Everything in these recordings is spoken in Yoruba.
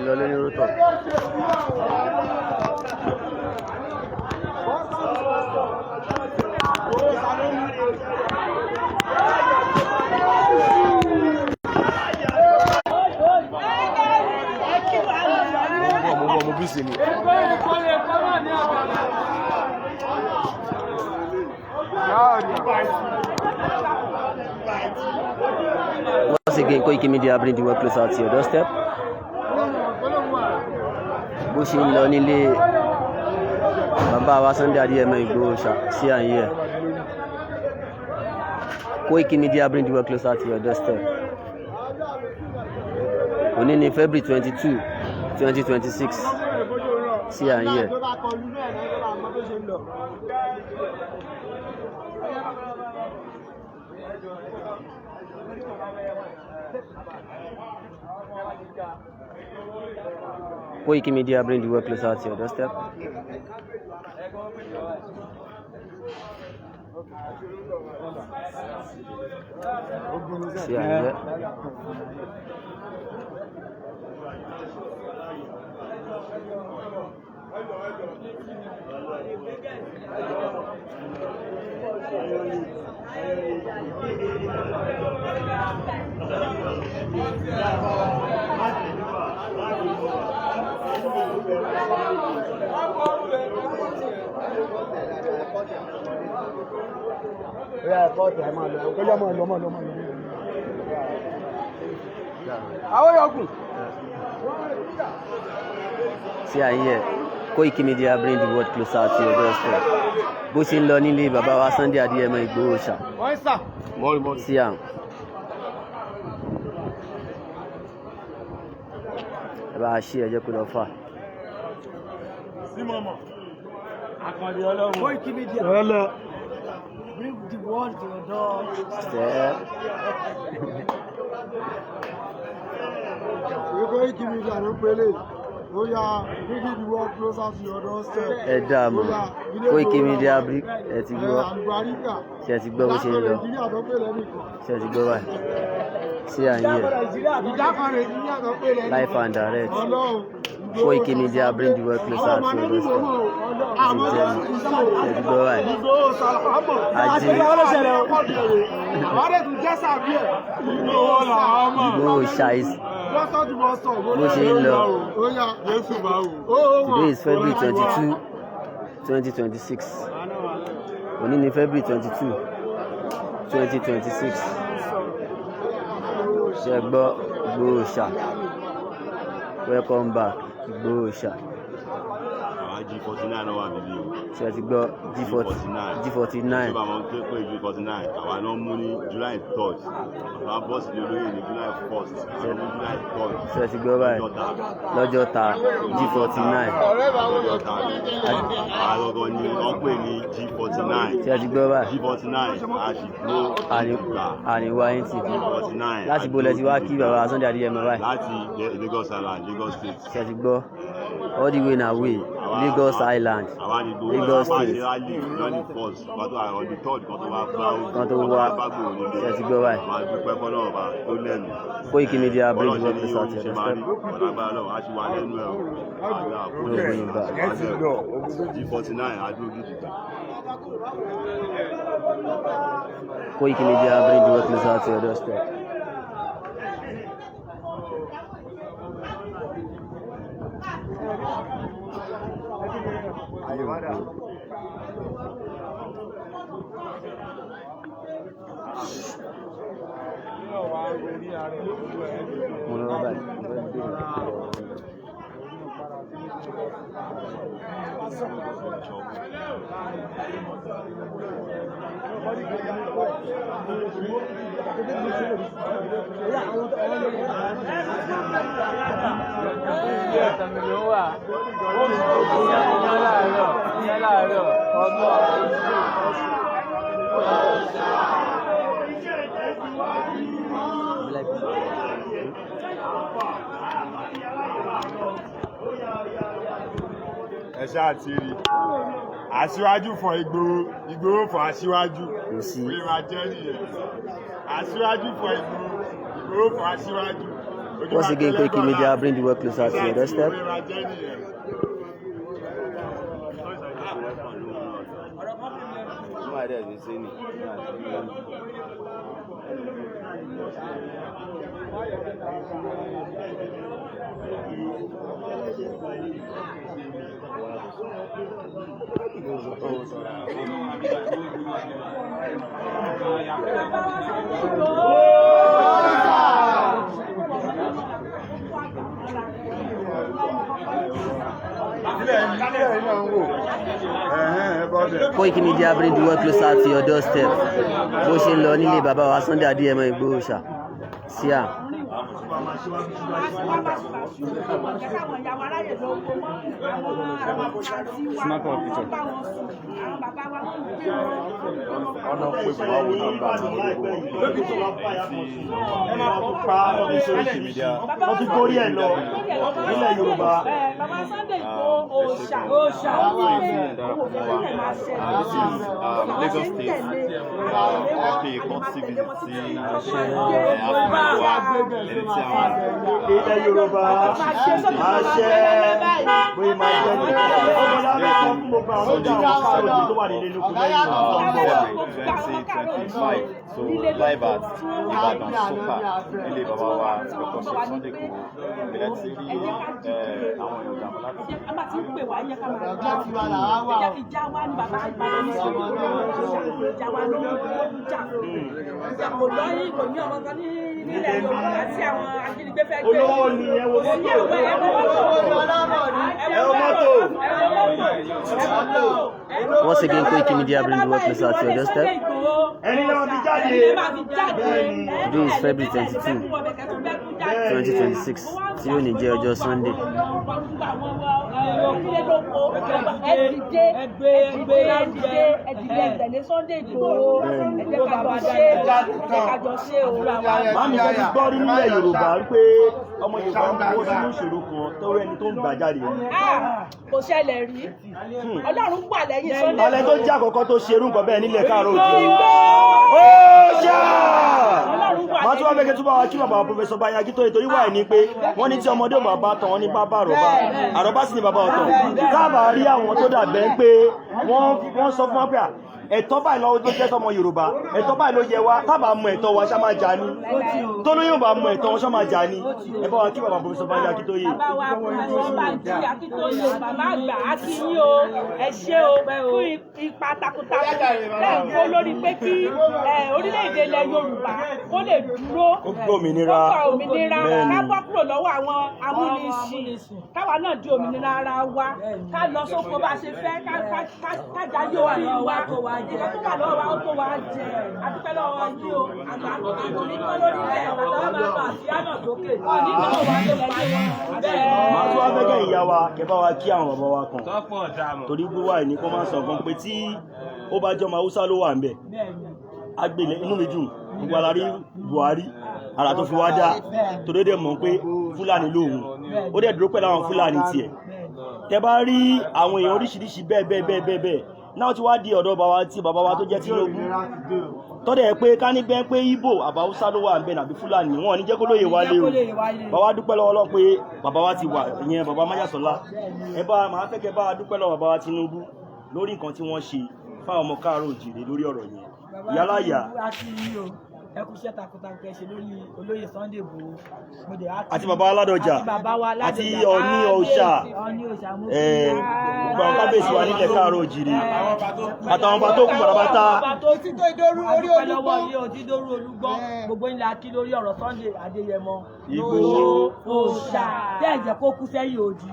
Lọ lóní rótọ̀. Mo bọ̀, mo bí sí ni. Once again, Koiki Media bring the work closer to your doorstep. Bó ṣe ń lọ nílé bàbá wa Sunday Adéyẹmọ Ìgbòho sí àyè ẹ̀. Koiki Media bring the work closer to your doorstep. Òní ni February 22, 2026 sí àyè ẹ̀. Tó bá kọlu náà ní ẹgbẹ́ àmọ́ bó ṣe ń lọ. Koiki Media bring the work closer to your doorstep. Sí àyè ẹ̀. Ó yá, ẹ̀kọ́ tẹ̀, máa lọ. Ó yá, máa lọ, máa lọ, máa lọ. Àwọn yọkùn. Sí àyè ẹ̀. Koiki Media bring the world closer to your doorstep. Bó ṣe ń lọ nílé bàbá wa Sunday Adéyẹmọ Ìgbòho ṣá. Wọ́n sà. Sí àwọn. Ẹ bá a ṣí, ẹ jẹ́ kó lọ fà. Koiki Media. Bring the world to your door. Step. Koiki Media ló pélé. Ó yá, bring the world closer to your doorstep. Ẹ dá a mọ̀. Koiki Media bring, ẹ ti gbọ́. Àlùbáríkà. Ṣé ẹ ti gbọ́ bó ṣe ń lọ? Nàìjíríà tó pélé nìkan. Ṣé ẹ ti gbọ́ báyìí? Sí àyè ẹ̀. Ìjà kan Nàìjíríà tó pélé nìkan. Live and direct. Ọlọ́run. Koiki Media bring the world closer to your doorstep. Ti jẹ́ mi. Ṣé ẹ ti gbọ́ báyìí? Ajé. Àwọn tún jẹ́ sàbí ẹ̀. Ìgbòho ṣá is bó ṣe ń lọ. Today is February 22, 2026. Òní ni February 22, 2026. Ṣé ẹ gbọ́? Ìgbòho ṣá. Welcome back, Ìgbòho ṣá. Àwọn G49 náà wà níbí o. Ṣé ẹ ti gbọ́? G40, G49. Tó bá wọn pé G49, àwa náà mú ní July 3rd, àwa bọ́ sí olóyè ní July 1st, àwọn mú July 3rd. Ṣé ẹ ti gbọ́ báyìí? Lọ́jọ́ ta G49. Lọ́jọ́ ta, àwa gangan ni wọ́n pè ní G49. Ṣé ẹ ti gbọ́ báyìí? G49, a sì dúró gbà. Àníwá yín tì. G49. Láti bo lẹ ti wá kí bàbá Sunday Adéyẹmọ báyìí? Láti Lagos Island, Lagos State. Ṣé ẹ ti gbọ́? All the way na way Lagos Island, Àwa ni gbowó Lagos àwa ṣe State. Rally lọ́ní first pàtó àwọn the third kan tó wá gbá ogun Kan tó wá. bá gbòòrò nílé. Ṣé ẹ ti gbọ́ báyìí? Máa dúpẹ́ fọlọ́run bá tó lẹ́nu. Koiki Media bring Bọ́lá the ṣe world ní closer ó to your ṣe máa rí doorstep. ọ̀làgbára náà, a ṣì wà lẹ́nu ẹ̀ o. Àgbà kúrò. Lóògùn ibà. G49 adúró gidi gbà. Koiki Media bring the world closer to your doorstep. Mo lọ báyìí, mo fẹ́ béèrè lọ́wọ́ wọn. Ẹ̀sán ló wà. Ìyẹn láàárọ̀, ìyẹn láàárọ̀, ọgbọ́n. Ẹ ṣáà ti rí aṣíwájú fọ Ìgbòho, Ìgbòho fọ aṣíwájú. Kò sí. Orí máa jẹ́ nìyẹn. Aṣíwájú fọ Ìgbòho, Ìgbòho fọ aṣíwájú. Once again, Koiki Media bring the work closer to your doorstep. Ilẹ̀ yìí náà ń wò. Ẹ̀hẹ́n, ẹ bọ́ bẹ̀. Koiki Media bring the work closer to your doorstep. Bó ṣe ń lọ nílé bàbá wa Sunday Adéyẹmọ Ìgbòho ṣá. Síà. Ọ̀nà pé bàbá wo nọ́mbà tí mo lè Koiki Media. Wọ́n ti kórí ẹ̀ lọ nílẹ̀ Yorùbá. Bàbá Sunday Igboho òòṣà òòṣà This is Lagos State. Wọ́n pay courtesy visit sí Africa ẹni tí àwọn Ilẹ̀ Yorùbá àṣẹ bóyá máa jẹ́ ní. Ọmọ lábẹ́ sọ fún gbogbo àwọn ọjà àwọn káàró tó wà nílé lóko lẹ́yìn àwọn ọmọ wa. 2025. So live at Ibadan Soka nílé bàbá wa Dr. Sheikh Sunday Igboho. Ìbẹ̀rẹ̀ ti rí àwọn èèyàn jàǹfà láti A máa ti ń pè wá yẹ ká máa gbà ìjà ìjà wa ni bàbá Ìbàdàn ní sọ̀rọ̀ ìjà wa ló ń jà ìjà kò lọ́yìn kò ní ọmọ kan ní nílẹ̀ Yorùbá tí àwọn ajínigbé fẹ́ gbé. Olówó ni ẹ wo mọ́tò. Ẹ wo mọ́tò. Once again, Koiki Media bring the work closer to your doorstep. Ẹni lè máa fi jáde. Bẹ́ẹ̀ni. Today is February 22, 2026, tí ó ní jẹ́ ọjọ́ Sunday. Ẹ dìde, ẹ dìde, ẹ dìde, ẹ dìde, ẹ tẹ̀lé Sunday Igboho. Ẹ jẹ́ ká jọ ṣe, ẹ jẹ́ ká jọ ṣe o. Màámi ṣe ti gbọ́ rí nílẹ̀ Yorùbá wípé ọmọ Yorùbá ń kó sínú ìṣòro kan tó rẹ́ni tó ń gbà jáde. Ah, kò ṣẹlẹ̀ rí. Ọlọ́run wà lẹ́yìn Sunday. Alẹ́ tó jẹ́ àkọ́kọ́ tó ṣerú nǹkan bẹ́ẹ̀ nílẹ̀ káàárọ̀ òjìrì. Ó ṣá! Màá tún wá fẹ́ kí tún bá wa kí bàbá Professor Banji Akíntóyè torí wà ní pé wọ́n ní tí ọmọdé ò bá bá tán wọ́n ní bàbá àròbá. Àròbá sì ni bàbá ọ̀tọ̀. Táàbà rí àwọn tó dàbẹ́ pé wọ́n sọ fún wa pé à, ẹ̀tọ́ báyìí lọ́wọ́ tó jẹ́ tọmọ Yorùbá, ẹ̀tọ́ báyìí ló yẹ wá, tábà mọ ẹ̀tọ́ wa ṣá máa jà ní. Tó lóyún bá mọ ẹ̀tọ́ wọn ṣá máa jà ní. Ẹ bá wa kí bàbá Professor Banji Akíntóyè. Bàbá wa Professor Banji Akíntóyè, bàbá àgbà, á kí yín o, ẹ ṣé o fún ipa takuntakun tẹ́ ń kó lórí pé kí orílẹ̀-èdè ilẹ̀ Yorùbá kó lè dúró, Kó gbòmìnira. kó gba òmìnira, Bẹ́ẹ̀ni. ká bọ́ kúrò lọ́wọ́ àwọn amúnisìn, káwa náà di òmìnira ara wa, ká lọ sóko bá a ṣe fẹ́, ká jayé orí wa, nǹkan tó wà lọ́wọ́ wa ó tó wa jẹ. Adúpẹ́ lọ́wọ́ yín o, àgbà àgbòrí kọ́ lórí ilẹ̀ bàtà wa máa lọ àsíá náà sókè nínú òwà tó lẹ́yìn bẹ́ẹ̀. Màá tún wá fẹ́ kẹ́ ìyá wa kẹ́ bá wa kí àwọn bàbá wa kan torí wíwá ẹ̀ ní kó máa ń sọ kan pé tí ó bá jọmọ Haúsá ló wà ń bẹ̀ agbèlè inú mi dùn gbogbo ara rí Buhari ara tó fi wá dá torí ó dẹ̀ mọ̀ pé Fúlàní lòun ó dẹ̀ dúró pẹ̀lú àwọn Fúlàní tiẹ̀. Tẹ bá rí àwọn èèyàn oríṣiríṣi bẹ́ẹ̀ bẹ́ẹ̀ bẹ́ẹ̀ bẹ́ẹ̀ bẹ́ẹ̀ náà ti wá di ọ̀dọ̀ bàbá tí bàbá wa tó jẹ́ Tinubu tọ́dẹ̀ pé ká ní bẹ́ẹ̀ pé Ìgbò àbá Haúsá ló wà ń bẹ̀ nàbí Fúlàní wọn ò ní jẹ́ kó lóye wálé o. Bàbá dúpẹ́ lọ́wọ́ Ọlọ́run pé bàbá wa ti wà, ìyẹn bàbá Máyàsọ́lá. Ẹ bá máa fẹ́ kẹ́ bá dúpẹ́ lọ́wọ́ bàbá wa Tinubu lórí nǹkan tí wọ́n ṣe fáwọn ọmọ káàárọ̀ òjìrè lórí ọ̀rọ̀ yẹn. Ìyáláyà. Ẹ kú iṣẹ́ takuntakun ẹ ṣe lórí olóyè Sunday Igboho. Mo dẹ̀ á kí- Àti bàbá Aládọjà. Àti bàbá wa Aládọjà. Àti Ọọ̀ni Òòṣà. Ọọ̀ni Òòṣà mo Ẹ gbogbo àwọn kábíyèsí wa nílẹ̀ káàárọ̀ òjìrè àtàwọn ọba tó kù pátápátá. Títí tó ìdóru orí olúgbọ́n. Títí dóru olúgbọ́n. Gbogbo ńlá kí lórí ọ̀rọ̀ Sunday Adéyẹmọ Ìgbòho. Òòṣà tẹ́ ẹ̀jẹ̀ kó kú sẹ́yìn òdì.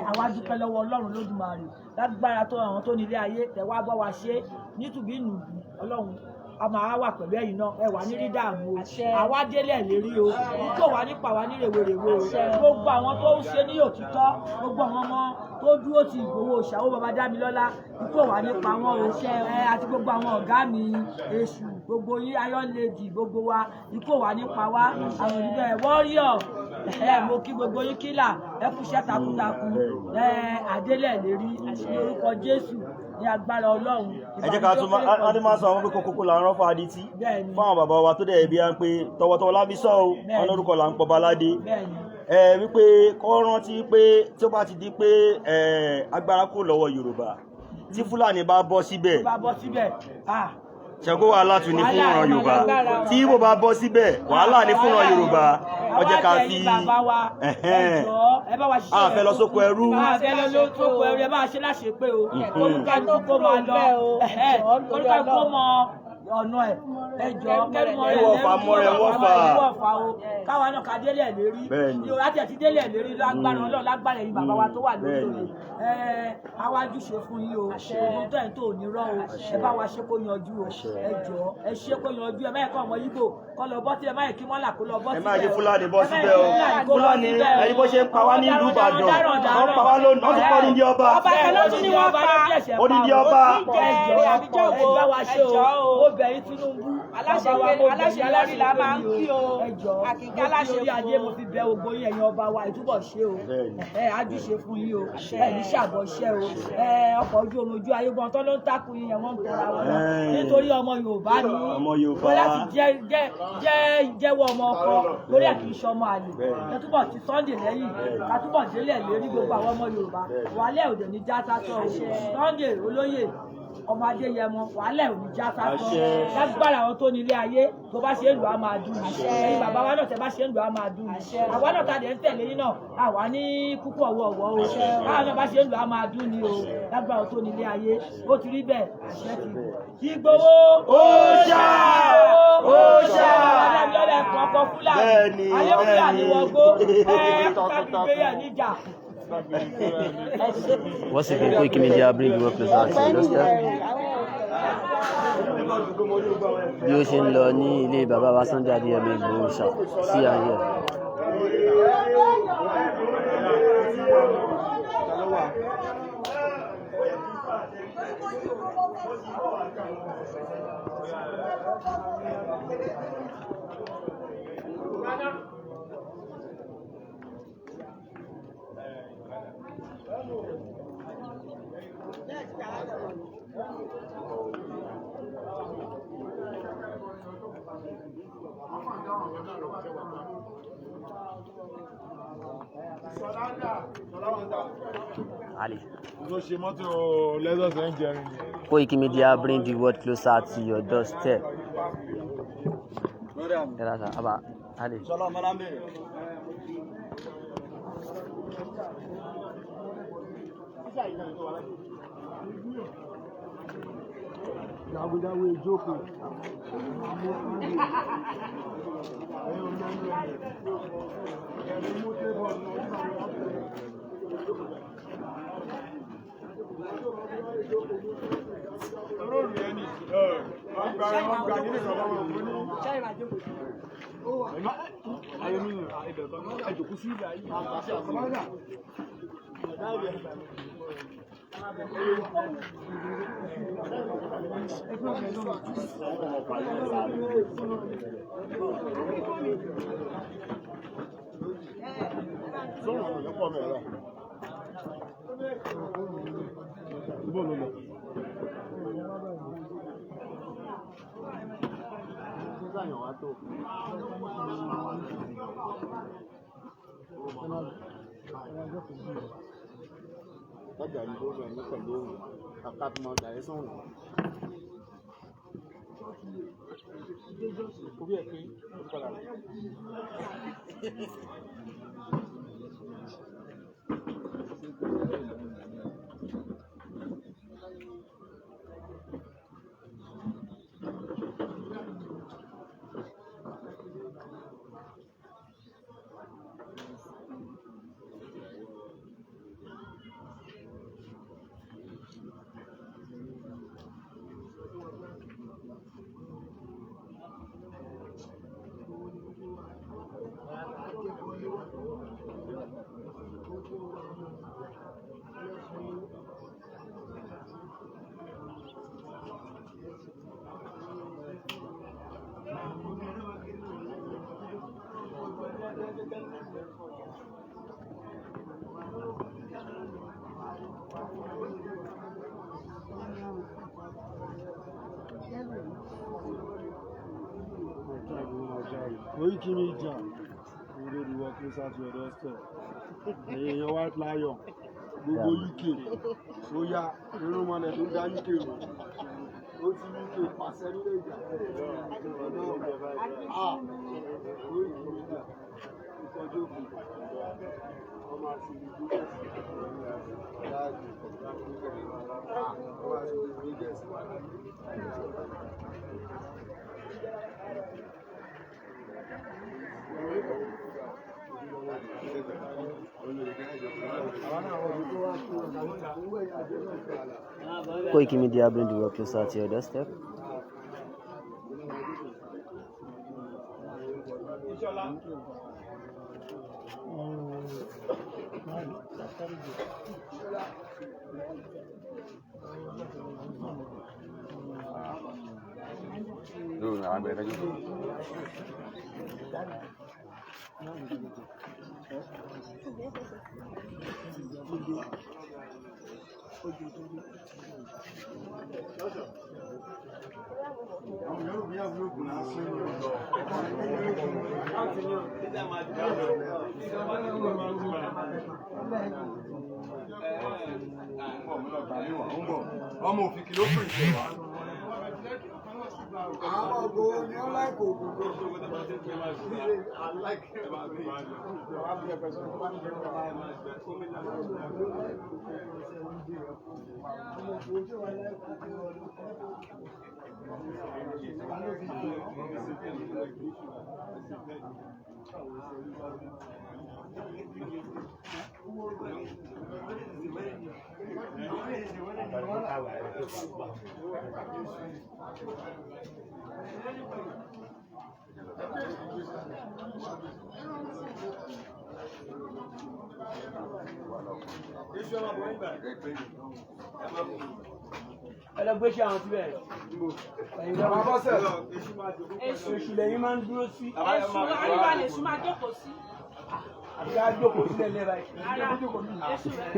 Àwa dúpẹ́ lọ́wọ́ Ọlọ́run Lódùmarè lágbára tó àwọn tó nílé ayé tẹ̀ wá bá wa ṣe nítùbí nùbí. Ọlọ́run a máa wà pẹ̀lú ẹ̀yin náà, ẹ wà ní rí dààmú o, àwa délẹ̀ lérí o, kò wá nípa wa ní rèwerèwe o. Gbogbo àwọn tó ń ṣe ní òtítọ́, gbogbo àwọn ọmọ tó dúró ti Ìgbòho Òòṣà ó bàbá Dámilọ́lá, ikú ò wá nípa wọn o. Ẹ àti gbogbo àwọn ọ̀gá mi èṣù, gbogbo yín Iron Lady, gbogbo wa ikú ò wá nípa wa. Àwọn òbí warrior, ẹ mo kí gbogbo yín kílà, ẹ kú iṣẹ́ takuntakun, ẹ àdélẹ̀ lérí ní orúkọ Jésù. Ní agbára Ọlọ́run. Ẹ jẹ́ ká tún máa ní máa sọ àwọn pé kókó là ń rán fún adití Bẹ́ẹ̀ni. fún àwọn bàbá wa tó dẹ̀ bí i pé tọwọ́tọwọ́ lábí sọ o. Bẹ́ẹ̀ni. Wọn lórúkọ là ń pọ̀ baládé. Bẹ́ẹ̀ni. Ẹ wípé kọ́ rántí pé tí ó bá ti di pé ẹ agbára kò lọ́wọ́ Yorùbá, tí Fúlàní bá bọ́ síbẹ̀, Bá bọ́ síbẹ̀, ah, ṣẹ́gun, wàhálà tún ní fún Wàhálà ìran ẹ̀ máa Yorùbá. lágbára o. Tí Ìgbò bá bọ́ síbẹ̀, wàhálà ní fún ìran Yorùbá. Ó jẹ́ ká Àwa fi àtẹ̀yìn bàbá wa, ẹ̀hẹ́n. ẹ jọ̀ọ́, ẹ bá wa ṣiṣẹ́. A fẹ́ lọ sóko ẹrú. A fẹ́ lọ sóko ẹrú, ẹ bá wa ṣe láṣẹ pé o. Olúkálukú kó máa lọ, ẹ̀hẹ́n, olúkálukú kó mọ ọ̀nà ẹ̀. Ẹ jọ̀ọ́, kẹ́rù mọ́ rẹ̀. Wọ́fà mọ́ rẹ̀, wọ́fà. Wọ́fà o. Káwa náà ká délẹ̀ lérí. Bẹ́ẹ̀ni. Yorùbá tiẹ̀ ti délẹ̀ lérí lágbára Ọlọ́run, lágbára ẹ̀yin bàbá wa tó wà lórí Bẹ́ẹ̀ni. òye. Ẹ awájú ṣe fún yín o. Ohun tó ẹ̀ tó ò ní rọ́ o. Ẹ bá wa ṣe kó yanjú o. Ẹ jọ̀ọ́, ẹ ṣe kó yanjú. Ẹ má yẹ kó ọmọ Yíbò kó lọ bọ́ síbẹ̀, ẹ má yẹ kí mọ́là kó lọ bọ́ Ẹ síbẹ̀ má jẹ́ o. Fúlàní bọ́ Ẹ má yẹ síbẹ̀ o. kí Fúlàní kó bọ́ Fúlàní síbẹ̀ o. ẹni bó ṣe ń pa wá nílùú Ìbàdàn, wọ́n pa wá lónìí, wọ́n tún pọ̀ nídìí ọba. Ọba kan ló tún ní wọ́n pa. Odidi ọba. Ẹ jọ̀ọ́, ẹ bá wa ṣe o. Mo bẹ̀ yín, Tinubu. Aláṣẹ Bàbá wa, mo bẹ̀ yín, aláṣeyọrí la máa ń kí o. Ẹ jọ̀ọ́, Àkìkí mo fi orí aláṣẹ adé, mo fi bẹ̀ ògo yín, ẹ̀yin ọba wa, ìtúbọ̀ ṣe o. Bẹ́ẹ̀ni. Ẹ ájúṣe fún yín o. Ẹ ní ṣàbọ̀ ṣẹ́ o. Ẹ ọkọ̀ ojú omi ojú ayé gan tó ló ń takùn yín yẹn, wọ́n ń tọra wọn lọ. Ẹ́ẹ̀. Nítorí ọmọ Yorùbá ni. Ọmọ Yorùbá. Wọ́n láti jẹ́wọ́ ọmọ ọkọ lórí ẹ̀, kì í ṣe ọmọ àlè. Ẹ túbọ̀ ti Sunday lẹ́yìn, ká túbọ̀ délẹ̀ lérí gbogbo àwọn ọmọ Yorùbá. Wàhálẹ̀ òde ní já sásán o. Sunday olóyè ọmọ Adéyẹmọ, wàhálẹ̀ ò ní já sásán. Àṣẹ. Lágbára àwọn tó ní ilé ayé, tó bá ṣe ń lò á máa dùn ní. Ẹ̀yin bàbá wa náà, tẹ bá ṣe ń lò á máa dùn ní. Àwa náà ta dẹ̀ ń tẹ̀lé yín náà, àwa ní kúkú ọ̀wọ́ ọ̀wọ́ o. Báwa náà bá ṣe ń lò á máa dùn ní o. Lágbára àwọn tó ní ilé ayé, ó ti rí bẹ́ẹ̀, àṣẹ ti Ìgbòho. Ó ṣá! Ó ṣá! Adájọ́lẹ̀ ẹ̀kọ́ ọkọ̀ Fúlàní. Bẹ́ẹ̀ni, Ayé Fúlàní bẹ́ẹ̀ni. wọgbó. Ẹ̀ kábígbéyà níjà. Once again, Koiki Media bring the work closer to your doorstep. Bí ó ṣe ń lọ ní ilé bàbá wa Sunday Adéyẹmọ Ìgbòho ṣá sí ayé ẹ̀. Ali. Ló ṣe mọ́tò Lexus ẹ̀ ń jẹrin ni. Koiki Media bring the world closer to your doorstep. Yàrá Aba Ali. Sọlá Mọ́lámbèrè. Jagunjagun ìjókòó. Koiki Media, we dey work closer to your doorstep. Èèyàn White Lion, gbogbo UK, ó yá, irúnmọlẹ̀ tó ń dá UK rò. Ó ti UK pàṣẹ nílé ìjà. Ah, Koiki Media, ìtọ́jú òkú, ọmọ àti ìlú láàyè, ọmọ àti ìlú gẹ̀ẹ́sì. Koiki Media bring the work closer to your doorstep. Lóòrùn àwọn àgbẹ̀ fẹ́ jókòó. Ọmọ òfìkì ló pè é wá. Àwọn ògbó ni ó láìkò ògùn. Ẹlẹgbẹ́ ṣe àwọn síbẹ̀. Ẹ̀yin Bàbá Bọ́sẹ̀. Èṣù lẹ́yìn máa ń dúró sí. Èṣù àríwá lèṣù máa jókòó sí. Àbí á jókòó sílẹ̀ lẹ́ra yìí. Rárá, èṣù rẹ̀.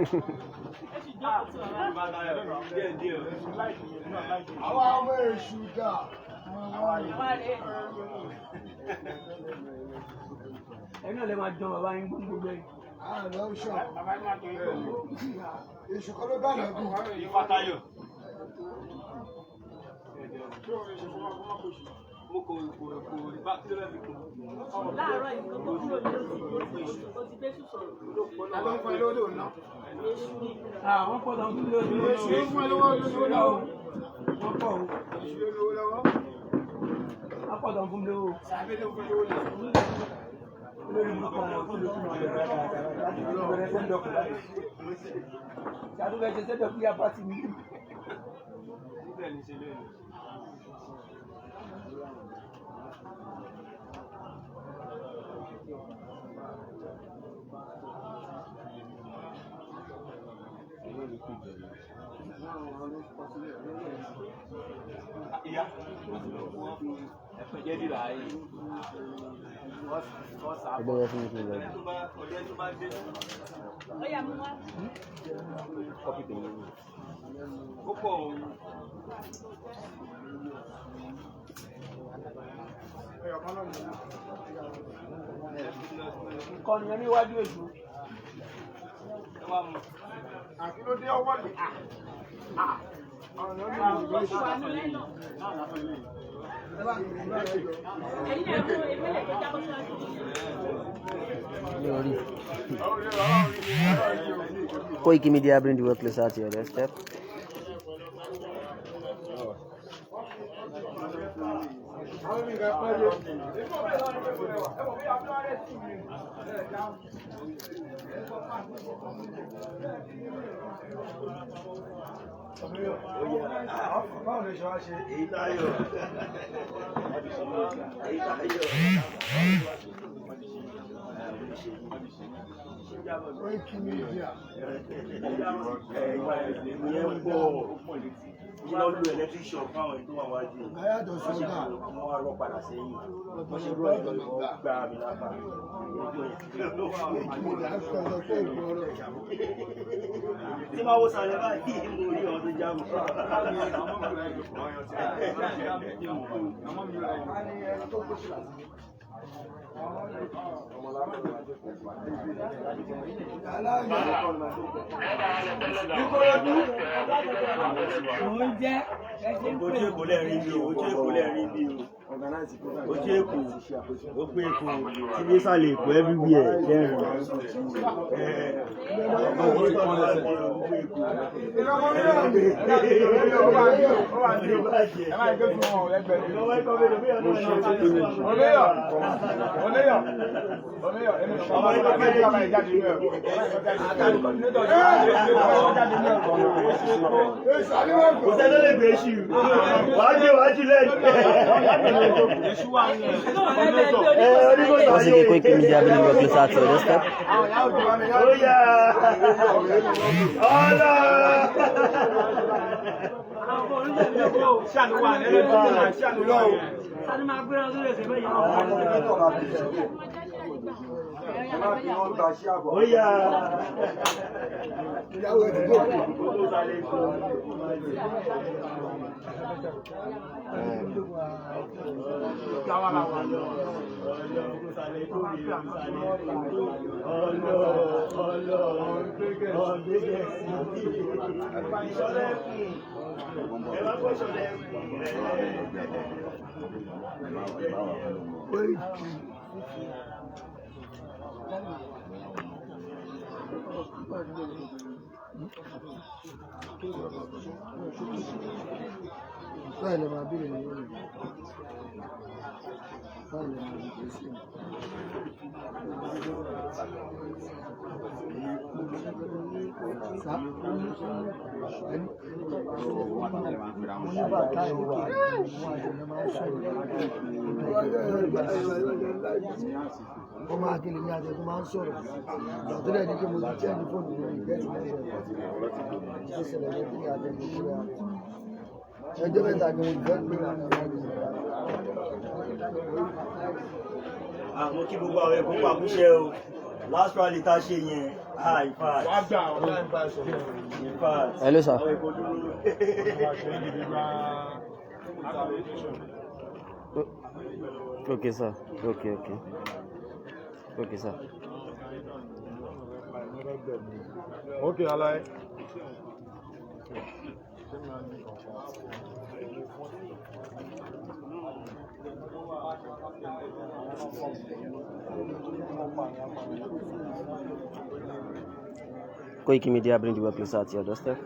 Èṣù jókòó sí ọ̀rá. Àwọn ọmọ èṣù dà. Àwa rèé. Ẹ̀yin náà lè máa jọ bàbá yín gbogbo ẹ̀yìn. Àlọ́ ṣọ̀. Èṣù kọ́ ló bá nàbí. Ifátayọ̀. Láàárọ̀ yìí kó tó kúrò ní oṣù ó ti bẹ́sù sọ̀rọ̀. Ta ló ń fún ẹ lódò náà? Èṣù ni. Àwọn pọ̀ tán fún mi lórí. Èṣù ló fún ẹ lówó lówó lọ́wọ́. Wọ́n pọ̀ o. Èṣù ló lówó lọ́wọ́. Wọ́n pọ̀ tán fún mi lówó. Sàbẹ̀ ló fún ẹ lówó lọ́wọ́. Olórí mi kọ́ ọ̀rọ̀ fún mi lókùn ọ̀rọ̀ láti bẹ̀rẹ̀ sẹ́ńdọ̀kù báyìí. Ṣàdúgbò ṣe sẹ́ńdọ̀kù yá pàtì mi. Ẹgbẹ́ wọ́n fún mi kí n lọ. Ó yá mú wá. Ìkànnì yẹn níwájú èṣù. Àti ló dé ọwọ́ lè. Ó sì wà nulẹ̀ náà. Ẹ̀yin náà mú ewé tó jábọ́ síwájú yìí. Mi ò rí. Koiki Media bring the work closer to your doorstep. Báwo lè ṣe wá ṣe? Èyí táyọ̀. Èyí táyọ̀. Koiki Media. Ìyẹn pọ̀. Kí ló lo electric shock fáwọn ètò àwọn wájú? Gáyàtọ̀ sọ́gà. Wọ́n wá rọ́ padà sẹ́yìn. Wọ́n ṣe rọ́ ẹ̀rọ ìwọ́ gbá mi lápá. Koiki Media ń sọ̀rọ̀ pé ìgbọ́rọ̀. Tí máa wo sàlẹ̀ báyìí, mo rí ọ̀hún tó jábọ̀. Àwọn Mò ń jẹ́ ẹ ṣe ń Ojú pè Èkó lẹ́rìn bí o, ojú Èkó lẹ́rìn bí o. Ojú Èkó, ó pé Èkó, tí dé sàlẹ̀ Èkó everywhere lẹ́rìn. Kò sẹ́ni tó lè gbé ṣì, wàá gbé wàá jù lẹ́yìn. Once again, Koiki Media bringing you closer to your doorstep. Ó yá! Ọlá! Ó yá! Báyìí lè máa béèrè ní orí. Báyìí lè máa béèrè sí mi. Sá ẹni mo ní bàtà ìwà ìwà ìwà máa ń sọ̀rọ̀ ọmọ akílẹ̀ ní àjẹkù máa ń sọ̀rọ̀ ìgbà tó dẹ̀ ní pé mo ti jẹ́ ní fóònù mi ìgbẹ́ ti mẹ́sẹ̀ tó ṣẹlẹ̀ ní kí àjẹkù rẹ̀ ẹjọ́ mẹ́ta ni mo fẹ́ gbé wọn ní Àmọ́ kí gbogbo àwọn ẹ̀kọ́ pàkúṣẹ́ o. Last rally tá a ṣe yẹn, ah, in fact. In fact. Hello, sir. Àwọn ẹ̀kọ́ dúró. Okay, sir. Okay, okay. Okay, sir. Okay, Alaye. Koiki Media bring the work closer to your doorstep.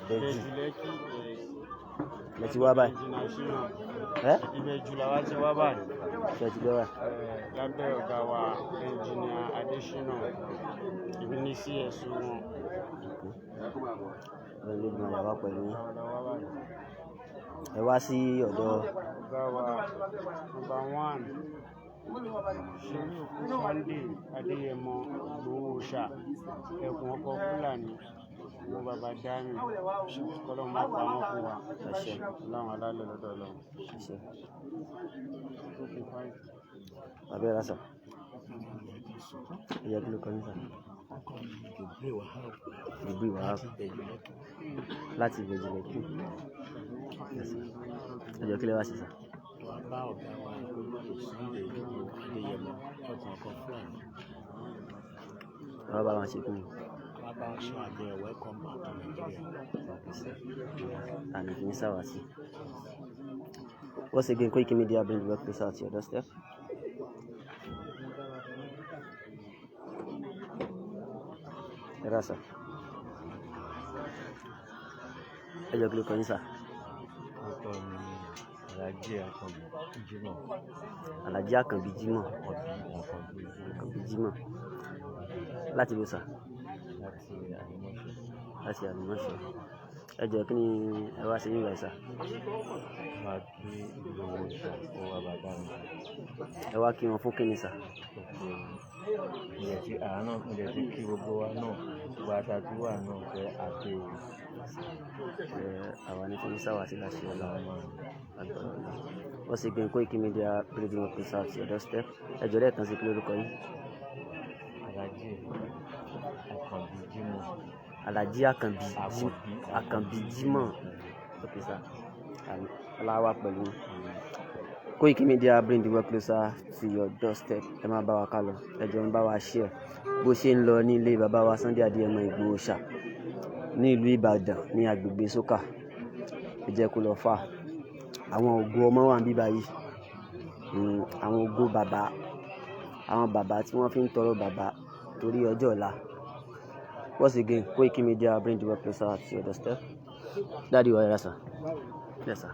Bẹ́ẹ̀ni, lẹ ti wá báyìí. Ẹ́ Ìbẹ̀jú làwa ti wá báyìí. Ṣé ti gbọ́ báyìí? Lábẹ́ ọ̀gá wa ẹnjìnìà Adésínà ìbí ní CS wọn. Ọlọ́run ló gbọ́n wá pẹ̀lú yín. Làwa la wá báyìí. Ẹ wá sí ọ̀dọ̀ Ọ̀gá wa number one Sheriff Sunday Adéyẹmọ Ìgbòho Òòṣà ẹkùn ọkọ Fúlàní owó bàbá dami kọ́lọ́ máa pa wọ́n fún wa. Àṣẹ. Ọlọ́run alálẹ̀ lọ́dọ̀ Ọlọ́run. Àṣẹ. Okay, fine. Bàbá ẹ̀ rásà. Ẹ jẹ́ kí ló kọ́ ní sà. Jibril Wahab láti Ìbejì Lẹ́kì. Yes, sir. Ẹ jọ̀ọ́ kí lẹ wá ṣe sà? Wá bá ọ̀gá wa olóyè Sunday Igboho Adéyẹmọ ẹkùn ọkọ Fúlàní. Ẹ wá bá wọn ṣe kí ni? Wá bá wọn ṣe àjọyọ̀ welcome back to Nigeria. Àmì kì í sáwàtì. Once again, Koiki Media bring the work closer to your doorstep. Ẹ rà sà. Ẹ jọ̀ọ́ kí ló kọ́ yín sà? Orúkọ mi ni Alhaji Akànbí Jimoh. Alhaji Àkànbí Jimoh. Akànbí Jimoh. Àkànbí Jimoh. Láti ibo sà? Láti Àlìmọ́ṣọ́. Láti Àlìmọ́ṣọ́. Ẹ jọ̀ọ́ kí ni ẹ wá ṣe níbàyìí sà? Wá kí Ìgbòho Òòṣà ó wá bàbá mi. Ẹ wá kí wọn fún kíni sà? Ilẹ̀ tí àá náà ilẹ̀ tí kí gbogbo wa náà gbogbo àtàtúwà náà fẹ́ àti Ẹ àwa ní fún sáwà sí láṣẹ Ọlọ́run. Agbára Ọlọ́run. Once again, Koiki Media bring the work closer to your doorstep. Ẹ jọ̀ọ́ lẹ́ẹ̀kan sí kí lórúkọ yín? Alhaji Akànbí Jimoh. Alhaji Àkànbí. Àkànbí. Àkànbí Jimoh. Ok sir, aláwa pẹ̀lú Koiki Media, bring the work closer to your doorstep. Ẹ máa bá wa ká lọ, ẹ jọ̀ọ́, ń bá wa share bó ṣe ń lọ nílé bàbá wa Sunday Adéyẹmọ Ìgbòho ṣá ní ìlú Ìbàdàn ní agbègbè Sókà. Ẹ jẹ́ kó lọ fà. Àwọn ògo ọmọ wà níbí báyìí. Àwọn ògo bàbá, àwọn bàbá tí wọ́n fi ń tọrọ bàbá torí ọjọ́ ọ̀la. Once again, Koiki Media, bring the work closer to your doorstep. Daddy wa, yàrá sir. Yes sir.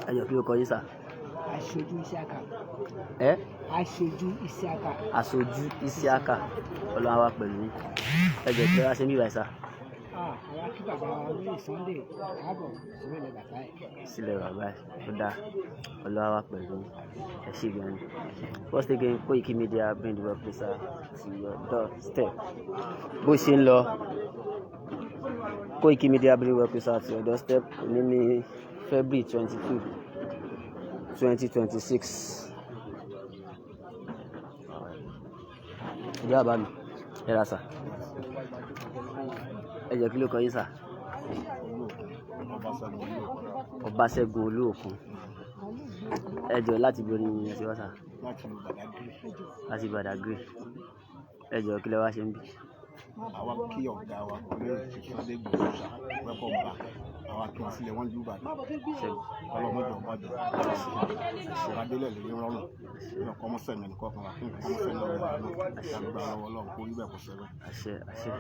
Ẹ jọ̀ọ́, kí ló kọ yín sir? Aṣojú Isiaka. Ẹ? Aṣojú Isiaka. Aṣojú Isiaka, Ọlọ́run á wà pẹ̀lú yín. Ẹ jọ̀ọ́, kí ló wá ṣe níbí báyìí sir? Ah, àwa kí bàbá wa lóyè Sunday káàbọ̀ sílẹ̀ lẹ bàbá ẹ̀. Sílẹ̀ bàbá ẹ̀ ó dáa, Ọlọ́run á wà pẹ̀lú yín. Ẹ ṣé gan ni. Once again, Koiki Media, bring the work closer to your doorstep. Bó ṣe ń lọ, Koiki Media, bring the work closer to your doorstep. Òní ní February 22, 2026. Ìjọba bàbá mi, ẹ ra sà. Ẹ jẹ́, kí ló kọ yín sà? Ọbaṣẹ́gun Olúòkun. Ẹ jọ̀ọ́, láti ibo ni ẹ ti wá sà? Láti Badagry. Láti Badagry. Ẹ jọ̀ọ́, kí lẹ wá ṣe níbí? Àwa kí ọ̀gá wa olóyè Sunday Igboho ṣá, welcome back. Àwa kí wọn sílẹ̀ wọ́n lù Ìbàdàn. Ọlọ́mọdé ọ̀bàdàn adélẹ̀ lè ní rọrùn ní ọkọ ọmọọṣẹ́ mi nìkan kan wà kí nǹkan ọmọọṣẹ́ náà wà náà lágbára lọ́wọ́ Ọlọ́run kó rí bẹ́ẹ̀ kó ṣẹlẹ̀. Àṣẹ, àṣẹ.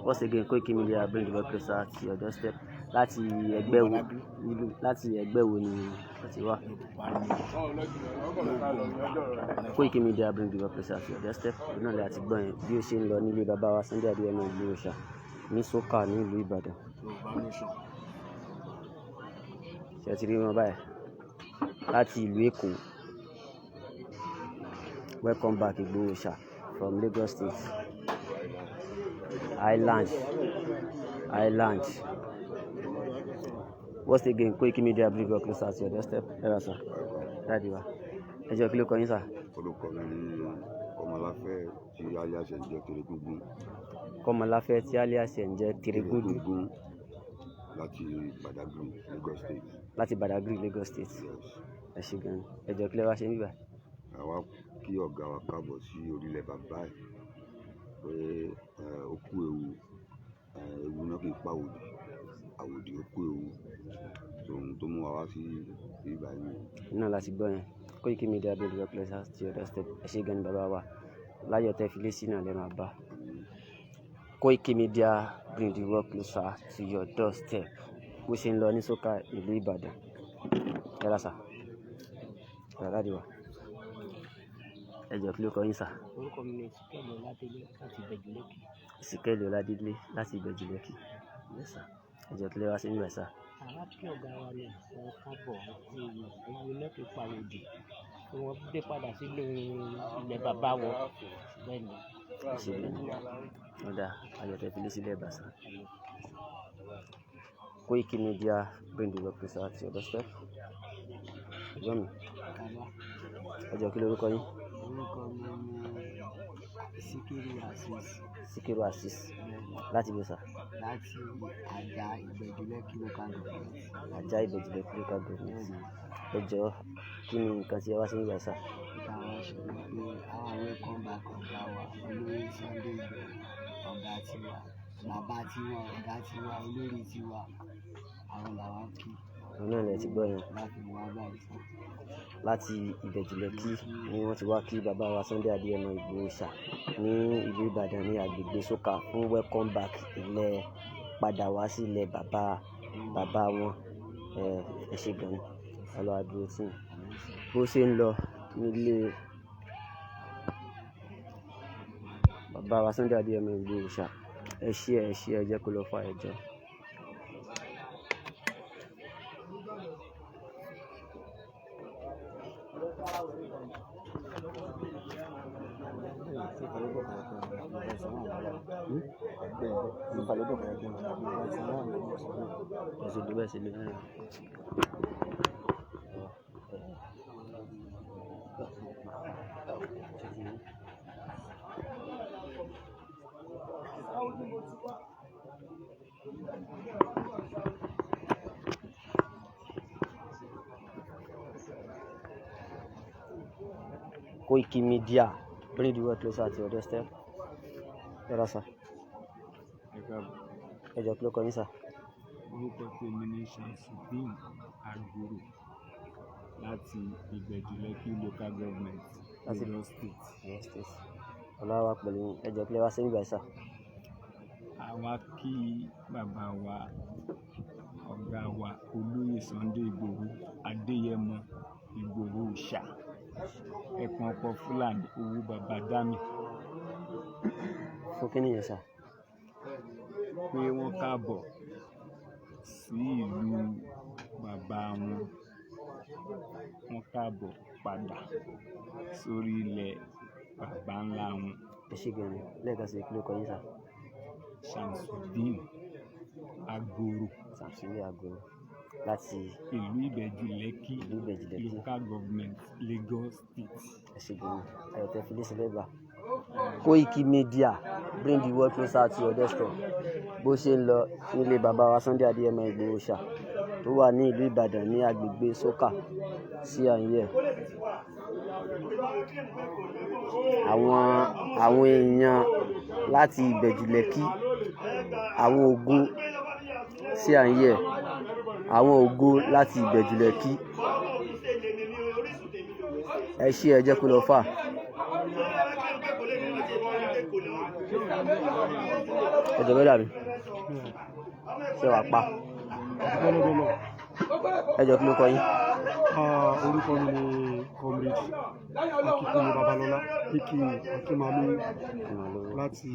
Once again, Koiki Media, bring the work closer to your doorstep. Láti ẹgbẹ́ wo nílùú, láti ẹgbẹ́ wo ni ẹ ti wá? Koiki Media, bring the work closer to your doorstep. Òun náà lè àti gbọ́ yẹn bí ó ṣe ń lọ nílé bàbá wa Sunday Adéyẹmọ Ìgbòho ṣá ní Sókà ní ìlú Ìbàdàn. Yorùbá nation. Ṣé ẹ ti rí wọn báyìí láti ìlú Èkó? Welcome back Ìgbòho ṣá from Lagos State Island Island. Once again, Koiki Media, bring your closer to your doorstep. Ẹ rà sà, daddy wa, ẹ jọ̀ọ́, kí ló kọ yín sà? Orúkọ mi ní Kọmọláfẹ́ tí alias ẹ̀ ń jẹ́ Tẹrẹgúngún. Kọ́mọláfẹ́ tí alias ẹ̀ ń jẹ́ Tẹrẹgúdù. Tẹrẹgúngún láti Badagry, Lagos State. Láti Badagry, Lagos State. Yes. Ẹ ṣé gan ni. Ẹ jọ̀ọ́, kí lẹ wá ṣe níbí báyìí? Àwa kí ọ̀gá wa káàbọ̀ sí orílẹ̀ bàbá ẹ̀ pé ó kú ewu, ewu náà kì í pa àwòdì, àwòdì ó kú ewu tòun tó mú wa wá sí ibí báyìí nìyẹn. Náà láti gbọ́ yẹn. Koiki Media, bring your closer to your doorstep. Ẹ ṣé gan ni bàbá wa, láyọ̀ tẹ́ fi lé sí náà lẹ́ máa bá. Koiki Media, bring the world closer to your doorstep. Bó ṣe ń lọ ní Sókà ìlú Ìbàdàn. Ẹ rà sà, ẹ rà daddy wa. Ẹ jọ̀ọ́, kí ló kọ yín sà? Orúkọ mi ni Síkẹ́lì Ọládélé láti Ìbẹ̀jú Lẹ́kì. Síkẹ́lì Ọládélé láti Ìbẹ̀jú Lẹ́kì. Yes sir. Ẹ jọ̀ọ́, kí lẹ wá sí níbẹ̀ sà? Àwa kí ọ̀gá wa ní wọn káàbọ̀, kú ewu, ewu náà kì í pa àwòdì, kí wọ́n dé padà sílé ilẹ̀ bàbá wọn bẹ́ẹ̀ ni. Ẹ ṣé gan ni. Ó dáa, ayọ̀ tẹ́ fi lé sílẹ̀ bàṣà. Koiki Media, bring the world closer to your doorstep. Ẹ̀gbọ́n mi, ẹ jọ̀ọ́, kí lorúkọ yín? Orúkọ mi ni Síkírù Azeez. Síkírù Azeez láti ibo sà? Láti Àjà Ìbẹ̀jú Lẹ́kì local government. Àjà Ìbẹ̀jú Lẹ́kì local government. Ẹ jọ̀ọ́, kí ni nǹkan tí ẹ wá sí níbí sà? Táwa ṣe ni pé àwọn welcome back ọ̀gá wa olóyè Sunday Igboho, ọ̀gá tiwa, bàbá tiwa, ọ̀gá tiwa, olórí tiwa, àwọn làwa kí. Òun náà lẹ ti gbọ́ yẹn. Láti wá báyìí sí. Láti Ìbẹ̀jú Lẹ́kì ni wọ́n ti wá kí bàbá wa Sunday Adéyẹmọ Ìgbòho ṣá ní ìlú Ìbàdàn ní agbègbè Sókà fún welcome back, ilẹ̀ padà wá sí ilẹ̀ bàbá bàbá wọn. Ẹ ṣé gan ni, Ọlọ́run á dúró tì yín. Bó ṣe ń lọ nílé bàbá wa Sunday Adéyẹmọ Ìgbòho ṣá, ẹ ṣé, ẹ ṣé, ẹ jẹ́ kó lọ fà, ẹ jọ̀ọ́. Bẹ́ẹ̀ ṣe lò, bẹ́ẹ̀ ṣe lò náà. Koiki Media, bring the world closer to your doorstep. Yọ̀rọ̀ sà, Ẹ káàbọ̀. ẹ jọ̀ọ́, kí ló kọ yín sà? Orúkọ tèmi ní Shamsuddeen Agboro láti Ìbẹ̀jú Lẹ́kì Local Government, Láti Lagos State. Lagos State. Ọlọ́run wà pẹ̀lú yín. Ẹ jọ̀ọ́, kí lẹ wá sí nígbà yìí sà? Àwa kí bàbá wa, ọ̀gá wa, olóyè Sunday Ìgbòho Adéyẹmọ Ìgbòho Òòṣà, ẹkùn ọkọ Fúlàní, owó bàbá dami. Fún kí nìyẹn sà? Pé wọ́n káàbọ̀ sí ìlú bàbá wọn, wọ́n káàbọ̀ padà sórí ilẹ̀ bàbá ńlá wọn. Ẹ ṣé gan ni. Lẹ́ẹ̀kan sí, kí ló kọ yín sà? Shamsuddeen Agboro. Shamsuddeen Agboro láti ìlú Ìbẹ̀jú Lẹ́kì, ìlú Ìbẹ̀jú Lẹ́kì, Local Government, Lagos State. Ẹ ṣé gan ni. Ayọ̀tẹ̀ fi lé bá. Koiki Media, bring the world closer to your doorstep. Bó ṣe ń lọ nílé bàbá wa Sunday Adéyẹmọ Ìgbòho Òòṣà tó wà ní ìlú Ìbàdàn ní agbègbè Sókà sí àyè àwọn èèyàn láti Ìbẹ̀jú Lẹ́kì, àwọn ògo sí àyè àwọn ògo láti Ìbẹ̀jú Lẹ́kì. Ẹ ṣé, ẹ jẹ́ kó lọ fà. Ẹ jọ̀ọ́, brother mi, ṣé wàá pa? Ẹ jọ̀ọ́, kí ló kọ yín? Orúkọ mi ni Comrade Akínkúnmi Babalọ́lá, aka Akínmálówó, láti